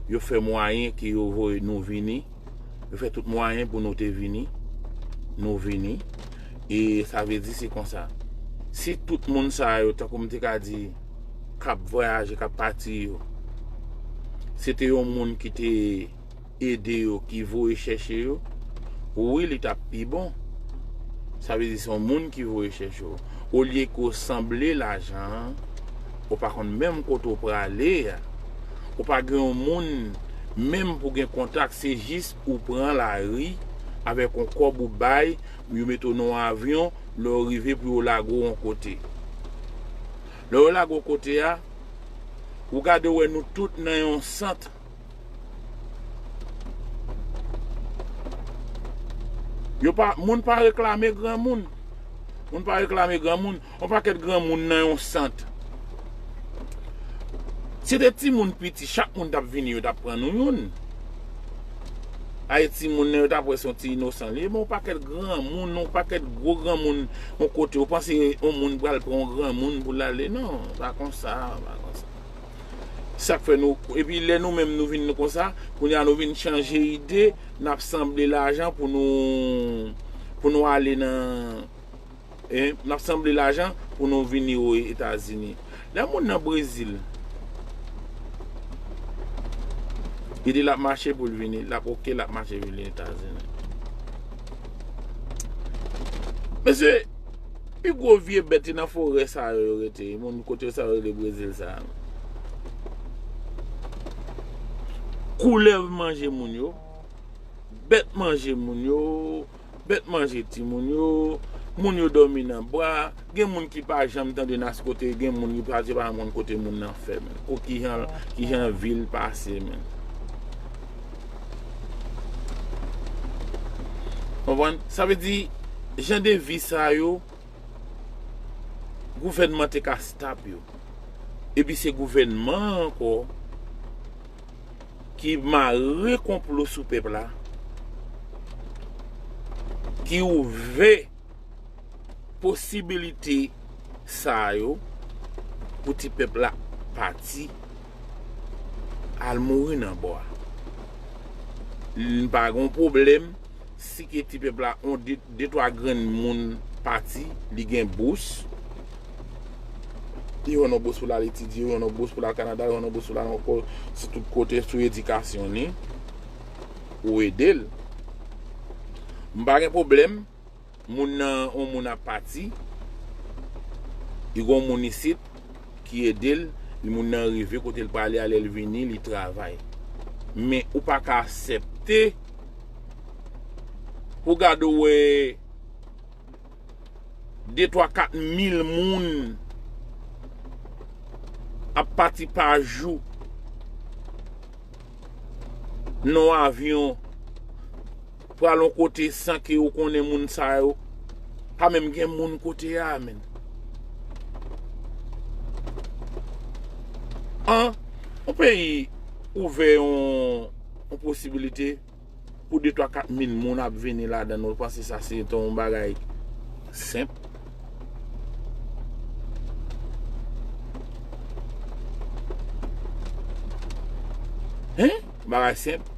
Yo fè mwayen ke yo voye nou vini. Yo fè tout mwayen pou nou te vini. Nou vini. E sa vle di se konsa. Si tout moun sa yo, tankou m te ka di, k ap vwayaje, k ap pati yo, se te yon moun ki te ede yo, ki voye chèche yo, wi, li t ap pi bon. Sa vle di se yon moun ki voye chèche yo. Olye ke w sanble lajan an, ou pa konn menm kote w prale a. Ou pa gen yon moun menm pou gen kontak, se jis ou pran lari avèk yon kòb ou bay, yo mete w nan yon avyon, lè w rive pou yo lage w yon kote. Lè yo lage w kote a, ou gade w wè nou tout nan yon sant. Yo pa, moun pa reklame granmoun. Moun pa reklame granmoun. Yon pakèt granmoun nan yon sant. Si te timoun piti, chak moun t ap vini, yo t ap pran nou youn. Ay timoun nan, yo t ap wè se yon ti inosan li ye, men yon pakèt granmoun, yon pakèt gwo granmoun, yon kote, ou panse yon moun pral pran yon granmoun pou l ale? Non, pa konsa, pa konsa. Sa k fè nou, epi lè nou menm nou vin konsa, kounye a nou vin chanje ide, n ap sanble lajan pou nou, pou nou ale nan, e, n ap sanble lajan pou nou vini o Etazini. Lè moun nan Brezil, li di l ap mache pou l vini, l ap oke, l ap mache vini Etazini. Mesye, pi gwo vye bèt nan forè sa yo, yo rete, moun kote sa yo rele Brezil sa. Koulèv manje moun yo, bèt manje moun yo, bèt manje timoun yo, moun yo dòmi nan bwa, gen moun ki pa janm tande nas kote, gen moun ki pa, pa janm konn kote moun nan fè, men. Kou kijan, kijan vi l pase, men. Konprann? Sa vle di, jan de vi sa yo, gouvènman te ka stop yo. Epi se gouvènman an ankò ki mare konplo sou pèp la, ki ouvè posibilite sa yo pou ti pèp la pati al mouri nan bò a. Li pa gen pwoblèm si ke ti pèp la, on de, de twa grenn moun pati, li gen bous. Li jwenn yon bous pou l al etidye, li jwenn yon bous pou l al Kanada, li jwenn yon bous pou l al ankò sou tout kote, sou edikasyon li. Ou ede l. M pa gen pwoblèm. Moun nan, yon moun ap pati, li gon moun isit ki ede l, li moun nan rive kote l prale a, lè l vini, li travay. Men ou pa ka aksepte pou gade w wè de, twa, kat mil moun ap pati pa jou nan yon avyon pral yon kote san ke ou konnen moun sa yo pa menm gen moun kote a, menn. An, yon peyi ouvè yon, yon posibilite pou de, twa, kat mil moun ap vini ladan l, ou panse sa se yon bagay senp? Hen? Bagay senp.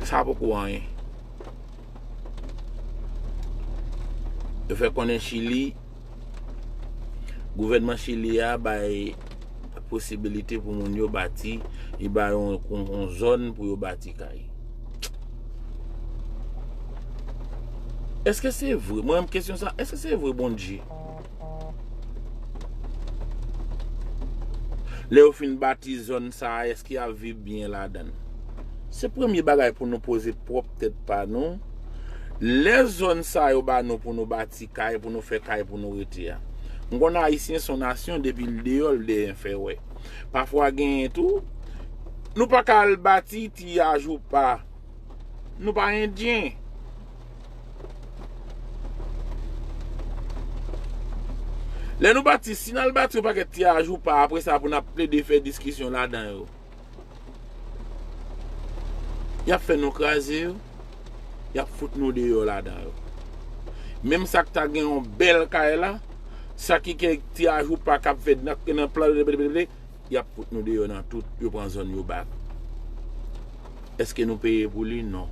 Sa poko anyen. Yo fè konnen Chili, gouvènman Chili a bay posibilite pou moun yo bati, li ba yo yon, yon zòn pou yo bati kay. Èske se vre? Mwen menm kesyon sa, èske se vre Bondye? Lè yo fin bati zòn sa a, èske y ap viv byen ladan l? Se premye bagay pou nou poze pwòp tèt pa nou. Lè zòn sa yo ba nou pou nou bati kay, pou nou fè kay pou nou rete a. M konn Ayisyen se yon nasyon, depi l deyò, l deyen fè wè. Pafwa genyen tou, nou pa ka al bati ti ajoupa. Nou pa endyen. Lè nou pati, si n al bati yon pakèt ti ajoupa, apre sa pou n ap plede fè diskisyon ladan yo, y ap fè nou kraze yo, y ap fout nou deyò ladan yo. Menm sa k ta gen yon bèl kay la, sa ki gen ti ajoupa k ap fè nan, nan plan, y ap fout nou deyò nan tout, yo pran zòn yo bak. Èske nou peye pou li? Non.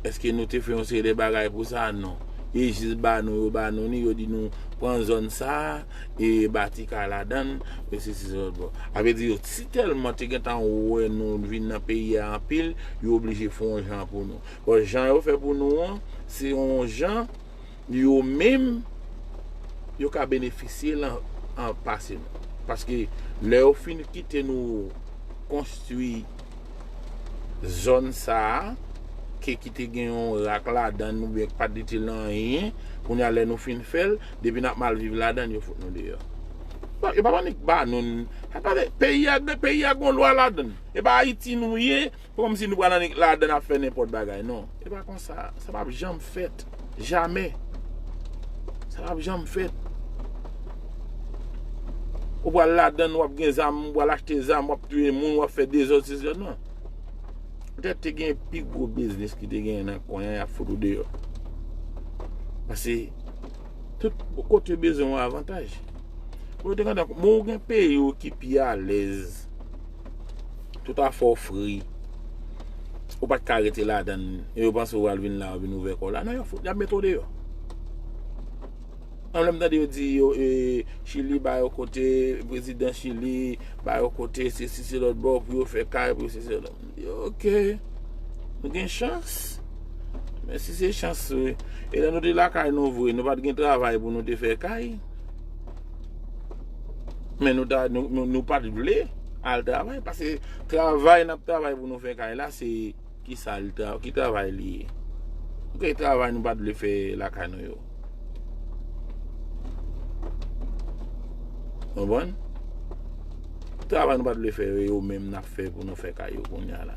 Èske nou te fè yon seri de bagay pou sa? Non. E jis ba nou, yo ba nou ni, yo di nou pran zòn sa, e bati kay ladan, e se si se lòt bò. A vle di yo, si tèlman te gentan wè nou vin nan peyi a anpil, yo oblije fè yon jan pou nou. Bon, jan yo fè pou nou an, se yon jan yo menm, yo ka benefisye l an, an pase nou. Paske lè yo fin kite nou konstwi zòn sa a, ke ki te gen yon rak ladan oubyen k pa t itil nan anyen, kounye a lè nou fin fè l, depi n ap mal viv ladan, yo fout nou deyò. Bon, yo pa annik ba nou, sa pa vle, peyi a, peyi a gon lwa ladan. E pa Ayiti nou ye, kòmsi nou pral annik ladan ap fè nenpòt bagay, non. E pa konsa, sa p ap janm fèt. Jamè. Sa p ap janm fèt. Ou pral ladan, w ap gen zam, ou pral achte zam, w ap touye moun, w ap fè dezòd, se, se, non. Petèt te gen pi gwo biznis ki te genyen nan kwen an, y ap fout ou deyò. Paske tout kote bezwen yon avantaj. Ou te kontan, bon, ou gen peyi ou ki pi alèz. Tout afè w fri. Ou pa t ka rete ladan, e yo panse w al vin la, ou vin ouvè kò w la. Non, y ap fout, y ap mete w deyò. An lè m tande yo di yo, e, Chili ba yo kote, prezidan Chili ba yo kote, se si se lòt bò, pou yo fè kay, pou yo se se lòt. M di, oke, nou gen chans. Men si se chans vre, e lè nou te lakay nou vre, nou pa t gen travay pou nou te fè kay. Men nou ta, nou, nou, nou pa t vle al travay, paske travay n ap travay pou nou fè kay la, se ki sa li tra-, ki travay li ye? Ki travay nou pa t vle fè lakay nou yo? Konprann? Travay nou pa t vle fè yo, yo menm n ap fè pou nou fè kay yo kounye a la.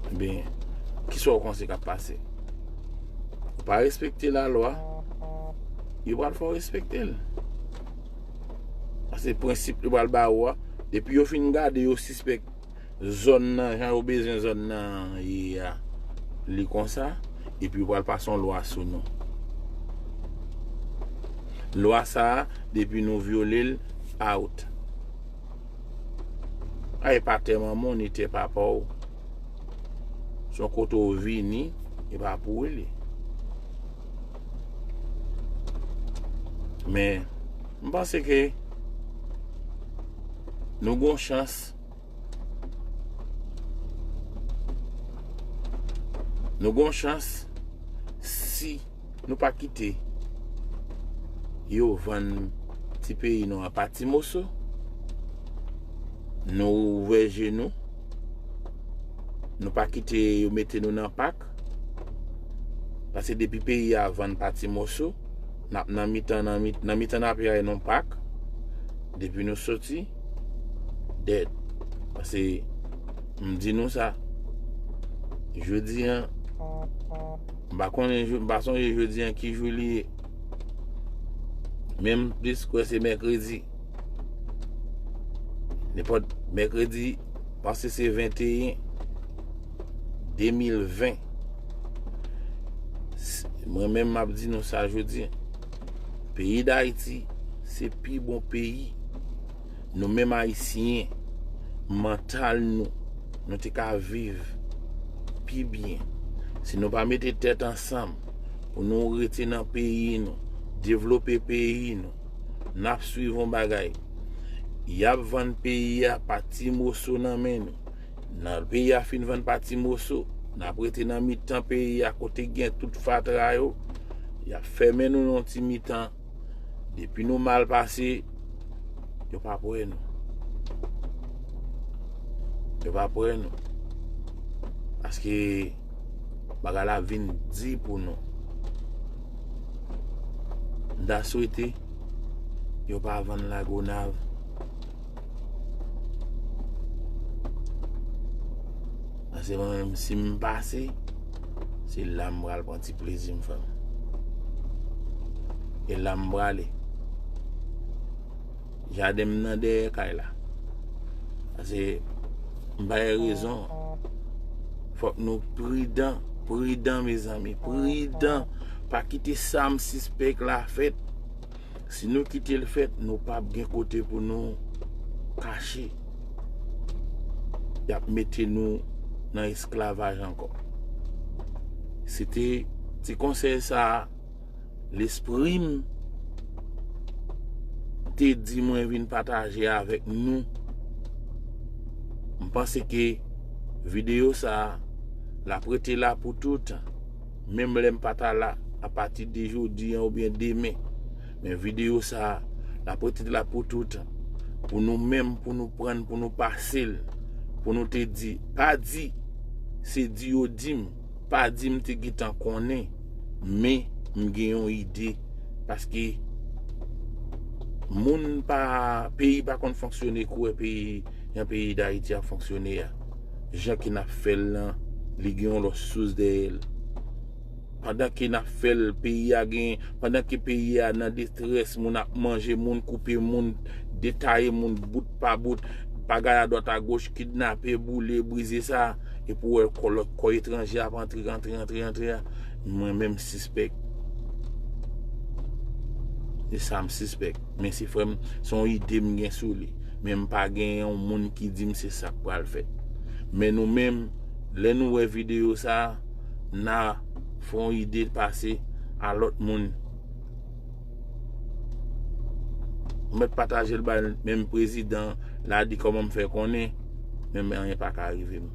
Ebyen, kisa w panse k ap pase? Ou pa respekte lalwa, yo pral fè w respekte l. Paske prensip yo pral ba ou a, depi yo fin gade, yo sispèk zòn nan, jan yo bezwen zòn nan ye a, li konsa, epi yo pral pase yon lwa sou nou. Lwa sa a, depi nou vyole l, out. A, e pa tè manman w, ni tè papa w. Se yon kote w vini, e pa pou w li. Men, m panse ke nou gon chans. Nou gon chans si nou pa kite yo vann ti peyi nou an pa ti moso. Nou ouvè je nou. Nou pa kite yo mete nou nan pak. Paske depi peyi a vann pa ti moso, n ap nan mitan, nan mi-, nan mitan n ap yon pak. Depi nou soti, dead. Paske m di nou sa, jodi an, m pa konnen, jou- m pa sonje jodi an ki jou li ye. Men m plis kwè se mèkredi. Nenpòt mèkredi, panse se venteyen, de mil ven. S-, mwen menm m ap di nou sa jodi. Peyi Dayiti, se pi bon peyi. Nou menm Ayisyen, mantal nou, nou te ka viv pi byen. Si nou pa mete tèt ansanm pou nou rete nan peyi nou, devlope peyi nou, n ap swiv yon bagay. Y ap vann peyi a pa ti moso nan men nou. Nan peyi a fin vann pa ti moso, n ap rete nan mitan peyi a kote gen tout fatra yo. Y ap fèmen nou nan yon ti mitan. Depi nou mal pase, yo p ap wè nou. Yo p ap wè nou. Paske bagay la vin di pou nou. M ta swete yo pa vann Lagonav. Paske mwen menm, si m pase, se la m pral pran ti plezi m, frè m. E la m prale. Jaden m nan dèyè kay la. Pase m bay rezon. Fòk nou pridan, pridan, mezanmi, pridan. Pa kite sa m sispèk la fèt. Si nou kite l fèt, nou p ap gen kote pou nou kache. Y ap mete nou nan esklavaj ankò. Se te ti konsèy sa a lespri m te di mwen vin pataje avèk nou. M panse ke videyo sa a, l ap rete la pou toutan. Menm lè m pa ta la, apati de jodi an oubyen demen. Men videyo sa a, l ap rete la pou toutan. Pou nou menm, pou nou pran, pou nou pase l. Pou nou te di, pa di, se di yo di m. Pa di m te gentan konnen, men m gen yon ide. Paske moun pa, peyi pa konn fonksyone kou wè peyi, jan peyi Dayiti ap fonksyone a. Jan ke n ap fè l lan, li gen yon lòt sous dèyè l. Pandan ke n ap fè l, peyi a gen, pandan ke peyi a nan detrès, moun ap manje moun, koupe moun, detaye moun bout pa bout, bagay adwat agoch, kidnape, boule, brize sa, epi w wè kò lòt, kò etranje ap antre, antre, antre, antre a. Mwen menm sispèk. Se sa m sispèk. Men se frè m, se yon ide m gen sou li. Men m pa gen yon moun ki di m se sa k pral fèt. Men nou menm, lè nou wè videyo sa a, n a fè yon ide pase a lòt moun. Ou mèt pataje l bay menm prezidan la, di kòman m fè konnen, men anyen pa ka rive m.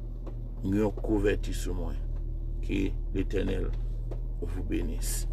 M gen yon kouvèti sou mwen. Ke Letènèl vous bénisse.